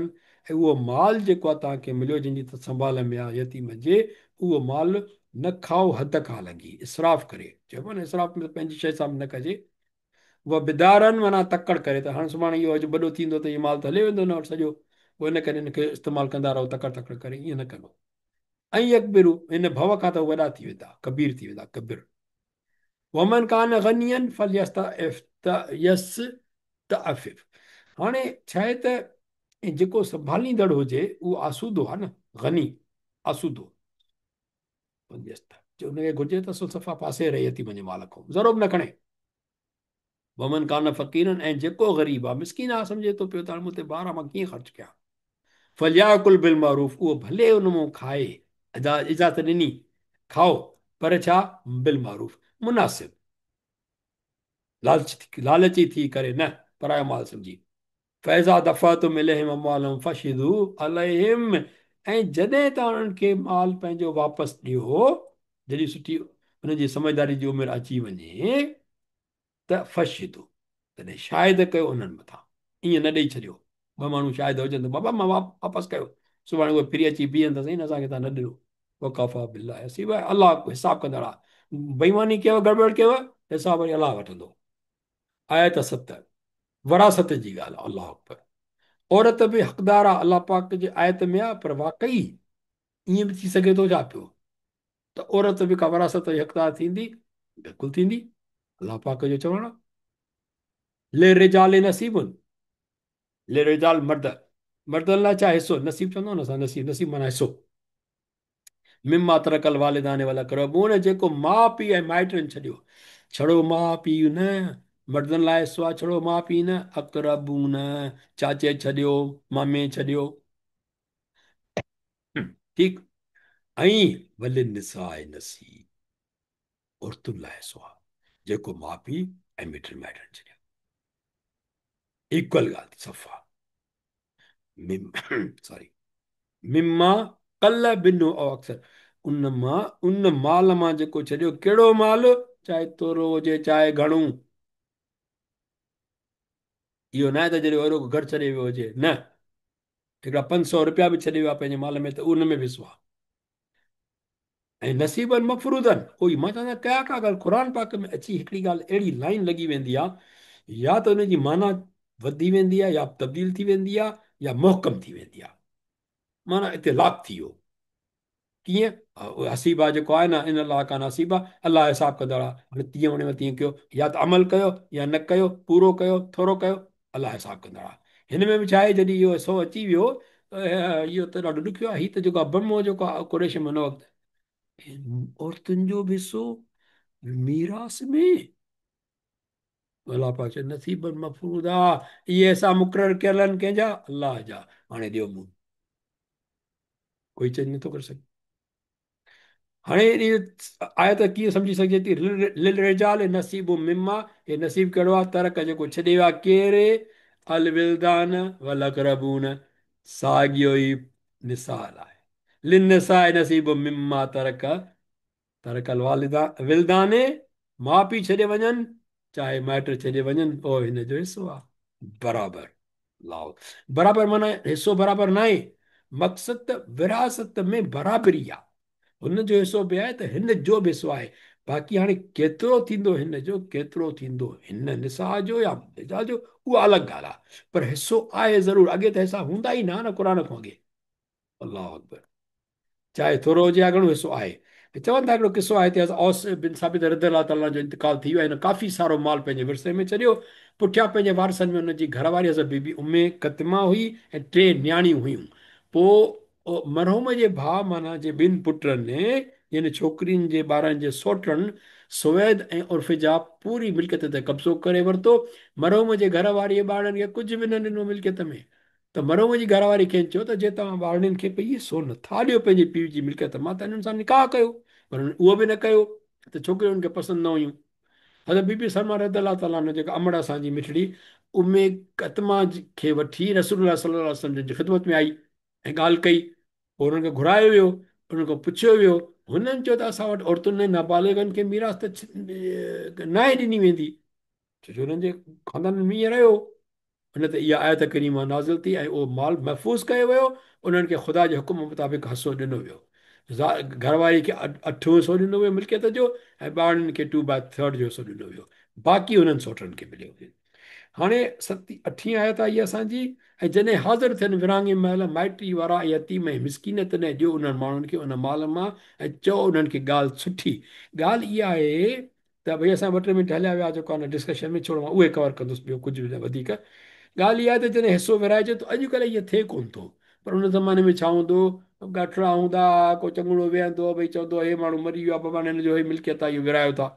۽ اهو مال جيڪو آهي توهان کي مليو جنهن جي سنڀال ۾ آهي يتيم جي، اهو مال نه کائو حد کان لنگهي، اسراف ڪري، چئبو آهي نه اسراف ۾ پنهنجي شيء سان به نه ڪجي، وبدارا معنيٰ تڪڙ ڪري ته هاڻ سڀاڻي اهو اڄ وڏو ٿيندو ته اهو مال ته هليو ويندو نه وٽ سڄو، پوء ان ڪري ان کي استعمال ڪندا رهو تڪڙ تڪڙ ڪري، ائين نه ڪبو. ۽ يڪبروا، ان ڀؤ کان ته وڏا ٿي ويندا، ڪبير ٿي ويندا، ڪبر. ومن ڪان غنيا فليستعفف، هاڻي ڇا آهي ته جيڪو سنڀاليندڙ هجي اهو آسودو آهي نه، غني آسودو، فليستعفف، ان کي گهرجي ته اصل صفا پاسي رهي يتيم جي مال کان ذرو به نه کڻي. ومن ڪان فقيرا، ۽ جيڪو غريب آهي، مسڪين آهي، سمجهي ٿو پيو ته هاڻي مون تي بار آهي مان ڪيئن خرچ ڪيان، فلياڪل بالمعروف، اهو ڀلي ان مان کائي، اجازت ڏني کائو، پر ڇا، بالمعروف، مناسب، لالچي ٿي ڪري نه، پرايو مال سمجهي. فاذا دفعتم اليهم اموالهم فاشهدوا عليهم، ۽ جڏهن توهان انهن کي مال پنهنجو واپس ڏيو، جڏهن سٺي انهن جي سمجهداري جي عمر اچي وڃي ته فاشهدوا، تڏهن شاهد ڪيو انهن مٿان، ائين نه ڏئي ڇڏيو، ٻه ماڻهو شاهد هجن ته بابا مان واپس ڪيو، سڀاڻي اهي ڦري اچي بيهن ته سائين اسان کي توهان نه ڏنو، وڪفيٰ بالله حسيبا، الله حساب ڪندڙ آهي، بي ايماني ڪيو گڙٻڙ ڪيو حساب وري الله وٺندو. آيت 7، وراثت جي ڳالهه، الله اڪبر، عورت به حقدار آ الله پاڪ جي آيت ۾ آ، پر واقعي ائين به ٿي سگهي ٿو ڇا پيو ته عورت به ڪا وراثت جي حقدار ٿيندي؟ بلڪل ٿيندي، الله پاڪ جو چوڻ آ للرجال نصيب، للرجال مرد، مردن لاء ڇا حصو، نصيب چوندو نه اسان نصيب، نصيب معنيٰ حصو، مما ترڪ الوالدان والاقربون، جيڪو ماء پيء ۽ مائٽن ڇڏيو، ڇڙو ماء پيء نه، مردن لاء حصو آهي، ڇڙو ماء پيء نه، اقربون، چاچي ڇڏيو، مامي ڇڏيو، ٺيڪ، ۽ وللنساء نصيب، عورتن لاء حصو آهي، جيڪو ماء پيء ۽ مٽن مائٽن ڇڏيو، ايڪول ڳالهه ٿي صفا. سوري مما قل منه او اڪثر، ان مان ان مال مان جيڪو ڇڏيو، ڪهڙو مال، چاهي ٿورو هجي چاهي گهڻو، اهو ناهي ته جڏهن اهڙو گهر ڇڏي ويو هجي، نه، هڪڙا 500 روپيا به ڇڏي ويو آهي پنهنجي مال ۾ ته ان ۾ به حصو آهي. ۽ نصيبا مفروضا، اهو ئي مان چوان ڪيا ڪا ڳالهه قرآن پاڪ ۾ اچي هڪڙي ڳالهه اهڙي لائين لڳي ويندي آهي يا ته ان جي معنيٰ وڌي ويندي آهي يا تبديل ٿي ويندي آهي يا محڪم ٿي ويندي آهي، معنيٰ اتي لاڪ ٿي ويو. ڪيئن؟ حسيبا جيڪو آهي نه، ان الله ڪان حسيبا، الله حساب ڪندڙ آهي. هاڻي تيئن وڻيو تيئن ڪيو، يا ته عمل ڪيو يا نه ڪيو، پورو ڪيو ٿورو ڪيو، الله حساب ڪندڙ آهي. هن ۾ به ڇا آهي، جڏهن اهو حصو اچي ويو، اهو ته ڏاڍو ڏکيو آهي. هي ته جيڪو آهي بم هو جيڪو آهي قريش ۾ ان وقت، عورتن جو به حصو ميراث ۾، الله پاڪ چيو نصيب مفروضا، اهي حصا مقرر ڪيل آهن ڪنهن جا؟ الله جا. هاڻي ڏيو مون، ڪوئي چينج نٿو ڪري سگهي. هاڻي آيت ڪيئن سمجهي سگهجي ٿي؟ للرجال نصيب مما، هي نصيب ڪهڙو آهي؟ ترڪ جيڪو ڇڏي ويا، ڪير؟ الولدان والاقربون، ساڳيو ئي مثال آهي. للنساء نصيب مما ترڪ، ترڪ الوالدان، ولدان، ماء پيء ڇڏي وڃن چاهي مائٽ ڇڏي وڃن، اهو هن جو حصو آهي. برابر لاء برابر معنيٰ حصو برابر ناهي، مقصد ته وراثت ۾ برابري آ، هن جو حصو به آهي ته هن جو به حصو آهي، باقي هاڻي ڪيترو ٿيندو هن جو ڪيترو ٿيندو هن نساء جو يا رجال جو اها الڳ ڳالهه آ، پر حصو آهي ضرور، اڳي ته حصا هوندا ئي نه ها نه قرآن کان اڳي. الله اڪبر. چاهي ٿورو هجي يا گهڻو حصو آهي. چون ٿا هڪڙو قصو آهي ته حضرت اوس بن ثابت رضي الله تعالٰي عنه جو انتقال ٿي ويو ۽ هن ڪافي سارو مال پنهنجي ورثي ۾ ڇڏيو. پٺيان پنهنجي وارثن ۾ ان جي گهر واري حضرت بي بي ام ڪتمه هئي ۽ ٽي نياڻيون هيون. پوء مرحوم جي ڀاء معنيٰ جي ٻن پٽن يعني ڇوڪرين جي ٻارن جي سوٽن سويد ۽ عرفجه پوري ملڪيت تي قبضو ڪري ورتو. مرحوم جي گهر واريء ٻارڙن کي ڪجهه به نه ڏنو ملڪيت ۾. ته مرحوم جي گهر واري کين چيو ته جي توهان ٻارڙين کي پئي حصو نه ٿا ڏيو پنهنجي پيء جي ملڪيت مان ته انهن سان نڪاح ڪيو، پر انهن اهو به نه ڪيو ته ڇوڪريون انهن کي پسند نه هيون. حضرت بي بي سلميٰ رضي الله تعالٰي عنها جيڪا امڙ اسان جي مٺڙي ام ڪتمه کي وٺي رسول الله صلي الله عليه وسلم جن جي خدمت ۾ آئي ۽ ڳالهه ڪئي. پوء انهن کي گهرايو ويو، انهن کان پڇيو ويو، هنن چيو ته اسان وٽ عورتن ۽ نابالغن کي ميراث ته ناهي ڏني ويندي، ڇو جو انهن جي خاندانن ۾ ائين رهيو. ان تي اها آيت ڪريمه نازل ٿي ۽ اهو مال محفوظ ڪيو ويو. انهن کي خدا جي حڪم مطابق حصو ڏنو ويو. گهر واري کي اٺون حصو ڏنو ويو ملڪيت جو ۽ ٻارڙن کي ٽو باء ٿرڊ جو حصو ڏنو ويو. باقي انهن سوٽن کي مليو. هاڻي ستين اٺين آيت آئي اسان جي، ۽ جڏهن حاضر ٿين ورهاڱي مهل مائٽي وارا ۽ يتيم ۽ مسڪين، تڏهن ڏيو انهن ماڻهن کي ان مال مان ۽ چئو انهن کي ڳالهه سٺي. ڳالهه اها آهي ته ڀئي اسان ٻه ٽي منٽ هليا ويا جيڪو آهي نه ڊسڪشن ۾ ڇوڙ مان اهي ڪور ڪندس ٻيو ڪجهه به نه وڌيڪ. ڳالهه اها آهي ته جڏهن حصو ورهائجي ٿو اڄڪلهه ائين ٿئي ڪونه ٿو پر ان زماني ۾ ڇا هوندو هو ڳاٺڙا هوندا ها ڪو چڱڙو ويهندو هو ڀئي چوندو هو هي ماڻهو مري ويو آهي بابا هن جو هي ملڪيت آهي اهو ورهايو ٿا.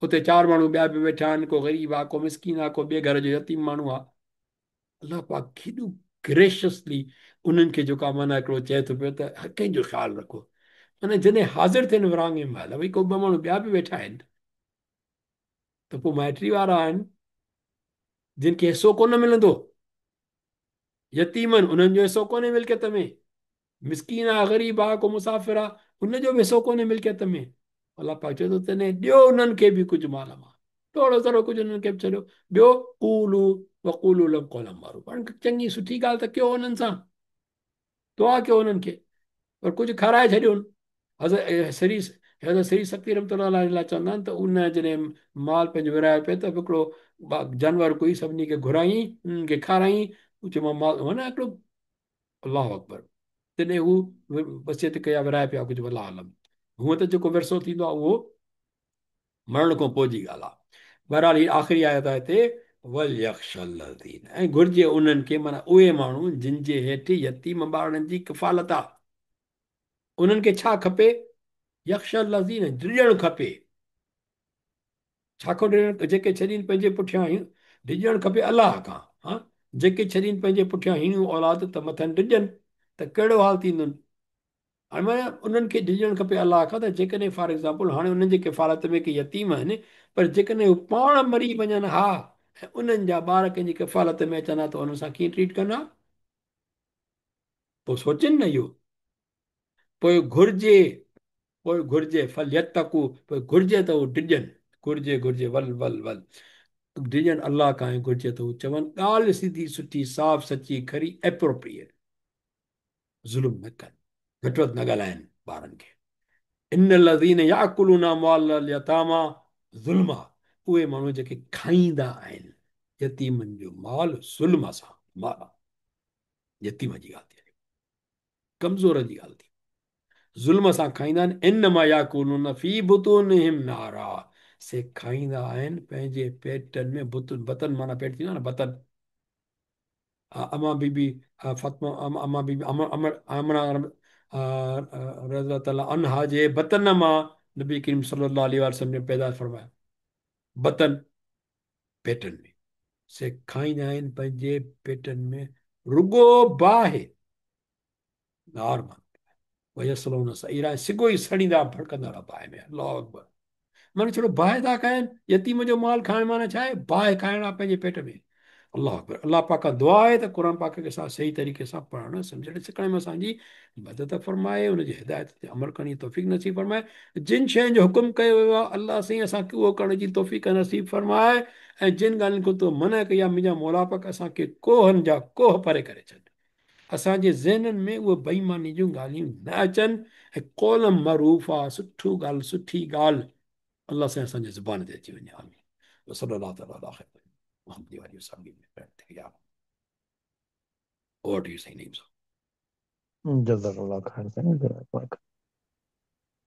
اتي چار ماڻهو ٻيا به ويٺا آهن، ڪو غريب آهي، ڪو مسڪين آهي، ڪو ٻئي گهر جو يتيم ماڻهو آهي. الله پاڪ ڪيڏو گريشسلي انهن کي جيڪو آهي معنيٰ هڪڙو چئي ٿو پيو ته هر ڪنهن جو خيال رکو. معنيٰ جڏهن حاضر ٿين ورهاڱي مهل ڀئي ڪو ٻه ماڻهو ٻيا به ويٺا آهن ته پوء مائٽي وارا آهن جن کي حصو ڪونه ملندو، يتيمن انهن جو حصو ڪونهي ملڪيت ۾، مسڪين آ، غريب آ، ڪو مسافر آ، ان جو به حصو ڪونهي ملڪيت ۾. الله پاڪ چئي ٿو تڏهن ڏيو انهن کي به ڪجهه مال مان، ٿورو ذرو ڪجهه انهن کي به ڇڏيو. ٻيو قولو وقولو لهم قولا معروفا، انهن کي چڱي سٺي ڳالهه ته ڪيو انهن سان، دعا ڪيو انهن کي، پر ڪجهه کارائي ڇڏيو. حضرت سري حضرت سري سقطي رحمت الله عليه لاء چوندا آهن ته ان جڏهن مال پنهنجو ورهايو پئي ته هڪڙو جانور ڪوئي سڀني کي گهرائين انهن کي کارائين، چيو مان مال هو نه هڪڙو الله اڪبر تڏهن هو وصيت ڪيا ورهائي پيا ڪجهه والله اعلم. هونء ته جيڪو ورثو ٿيندو آهي اهو مرڻ کان پوء جي ڳالهه آهي. بهرحال هي آخري آيت آهي هتي وليخش الذين ۽ گهرجي انهن کي معنيٰ اهي ماڻهو جن جي هيٺ يتيم ٻارڙن جي ڪفالت آهي انهن کي ڇا کپي يخش الذين ڊڄڻ کپي ڇا کان ڊڄڻ جيڪي ڇڏين پنهنجي پٺيان هيڻ ڊڄڻ کپي الله کان ها جيڪي ڇڏين پنهنجي پٺيان هيڻيون اولاد ته مٿن ڊڄن ته ڪهڙو حال ٿيندن. هاڻي معنيٰ انهن کي ڊڄڻ کپي الله کان ته جيڪڏهن فار ايگزامپل هاڻي انهن جي ڪفالت ۾ ڪي يتيم آهن پر جيڪڏهن هو پاڻ مري وڃن ها ۽ انهن جا ٻار ڪنهن جي ڪفالت ۾ اچن ها ته انهن سان ڪيئن ٽريٽ ڪن ها؟ پوء سوچن نه اهو. پوء گهرجي، پوء گهرجي، فليتقوا، پوء گهرجي ته هو ڊڄن، گهرجي، گهرجي، ول، ول، ول، ڊڄن الله کان ۽ گهرجي ته هو چون ڳالهه سڌي سٺي صاف سچي کري ايپروپريئيٽ، ظلم نه ڪن، گهٽ وڌ نه ڳالهائن ٻارن کي. ان الذين ياڪلون اموال اليتاميٰ ظلما، اهي ماڻهو جيڪي کائيندا آهن يتيمن جو مال ظلم سان، مال يتيم جي ڳالهه ٿي هلي. ڪمزورن جي ڳالهه ٿي. ظلم سان کائيندا آهن، انما ياڪلون في بطونهم نارا، سي کائيندا آهن پنهنجي پيٽن ۾، بطن، بطن معنيٰ پيٽ ٿيندو آهي نه، بطن. امان بي بي فاطمه، امان بي بي امڙ آمنه رضي الله تعالٰي عنها جي بطن مان نبي ڪريم صلي الله عليه وسلم جن پيدا فرمايا. بطن پيٽن ۾، سي کائيندا آهن پنهنجي پيٽن ۾ رڳو باهه، نار مان ويصلون سعيرا، ۽ سگهو ئي سڙيندا ڀڙڪندا رهندا باهه ۾. الله اڪبر. معنيٰ ڇڙو باهه ٿا کائن، يتيم جو مال کائڻ معنيٰ ڇا آهي؟ باهه کائڻ آهي پنهنجي پيٽ ۾. الله اڪبر. الله پاڪ کان دعا آهي ته قرآن پاڪ کي اسان صحيح طريقي سان پڙهڻ، سمجهڻ، سکڻ ۾ اسان جي مدد فرمائي، ان جي هدايت تي عمل ڪرڻ جي توفيق نصيب فرمائي. جن شين جو حڪم ڪيو ويو آهي الله سائين اسان کي اهو ڪرڻ جي توفيق نصيب فرمائي ۽ جن ڳالهين کان تو منع ڪئي آهي منهنجا مولا پاڪ اسان کي ڪوهن جا ڪوهه پري ڪري ڇڏ. اسان جي ذهنن ۾ اهي بي ايماني جون ڳالهيون نه اچن ۽ قولا معروفا سٺو ڳالهه سٺي ڳالهه الله سائين اسان جي زبان تي اچي وڃي آمين وصلي الله تعالي علي خير محمد وآله وصحبه اجمعين. اوور ٽو you سائين نعيم صاحب. جزاڪ الله خير سائين، جزاڪ الله خير.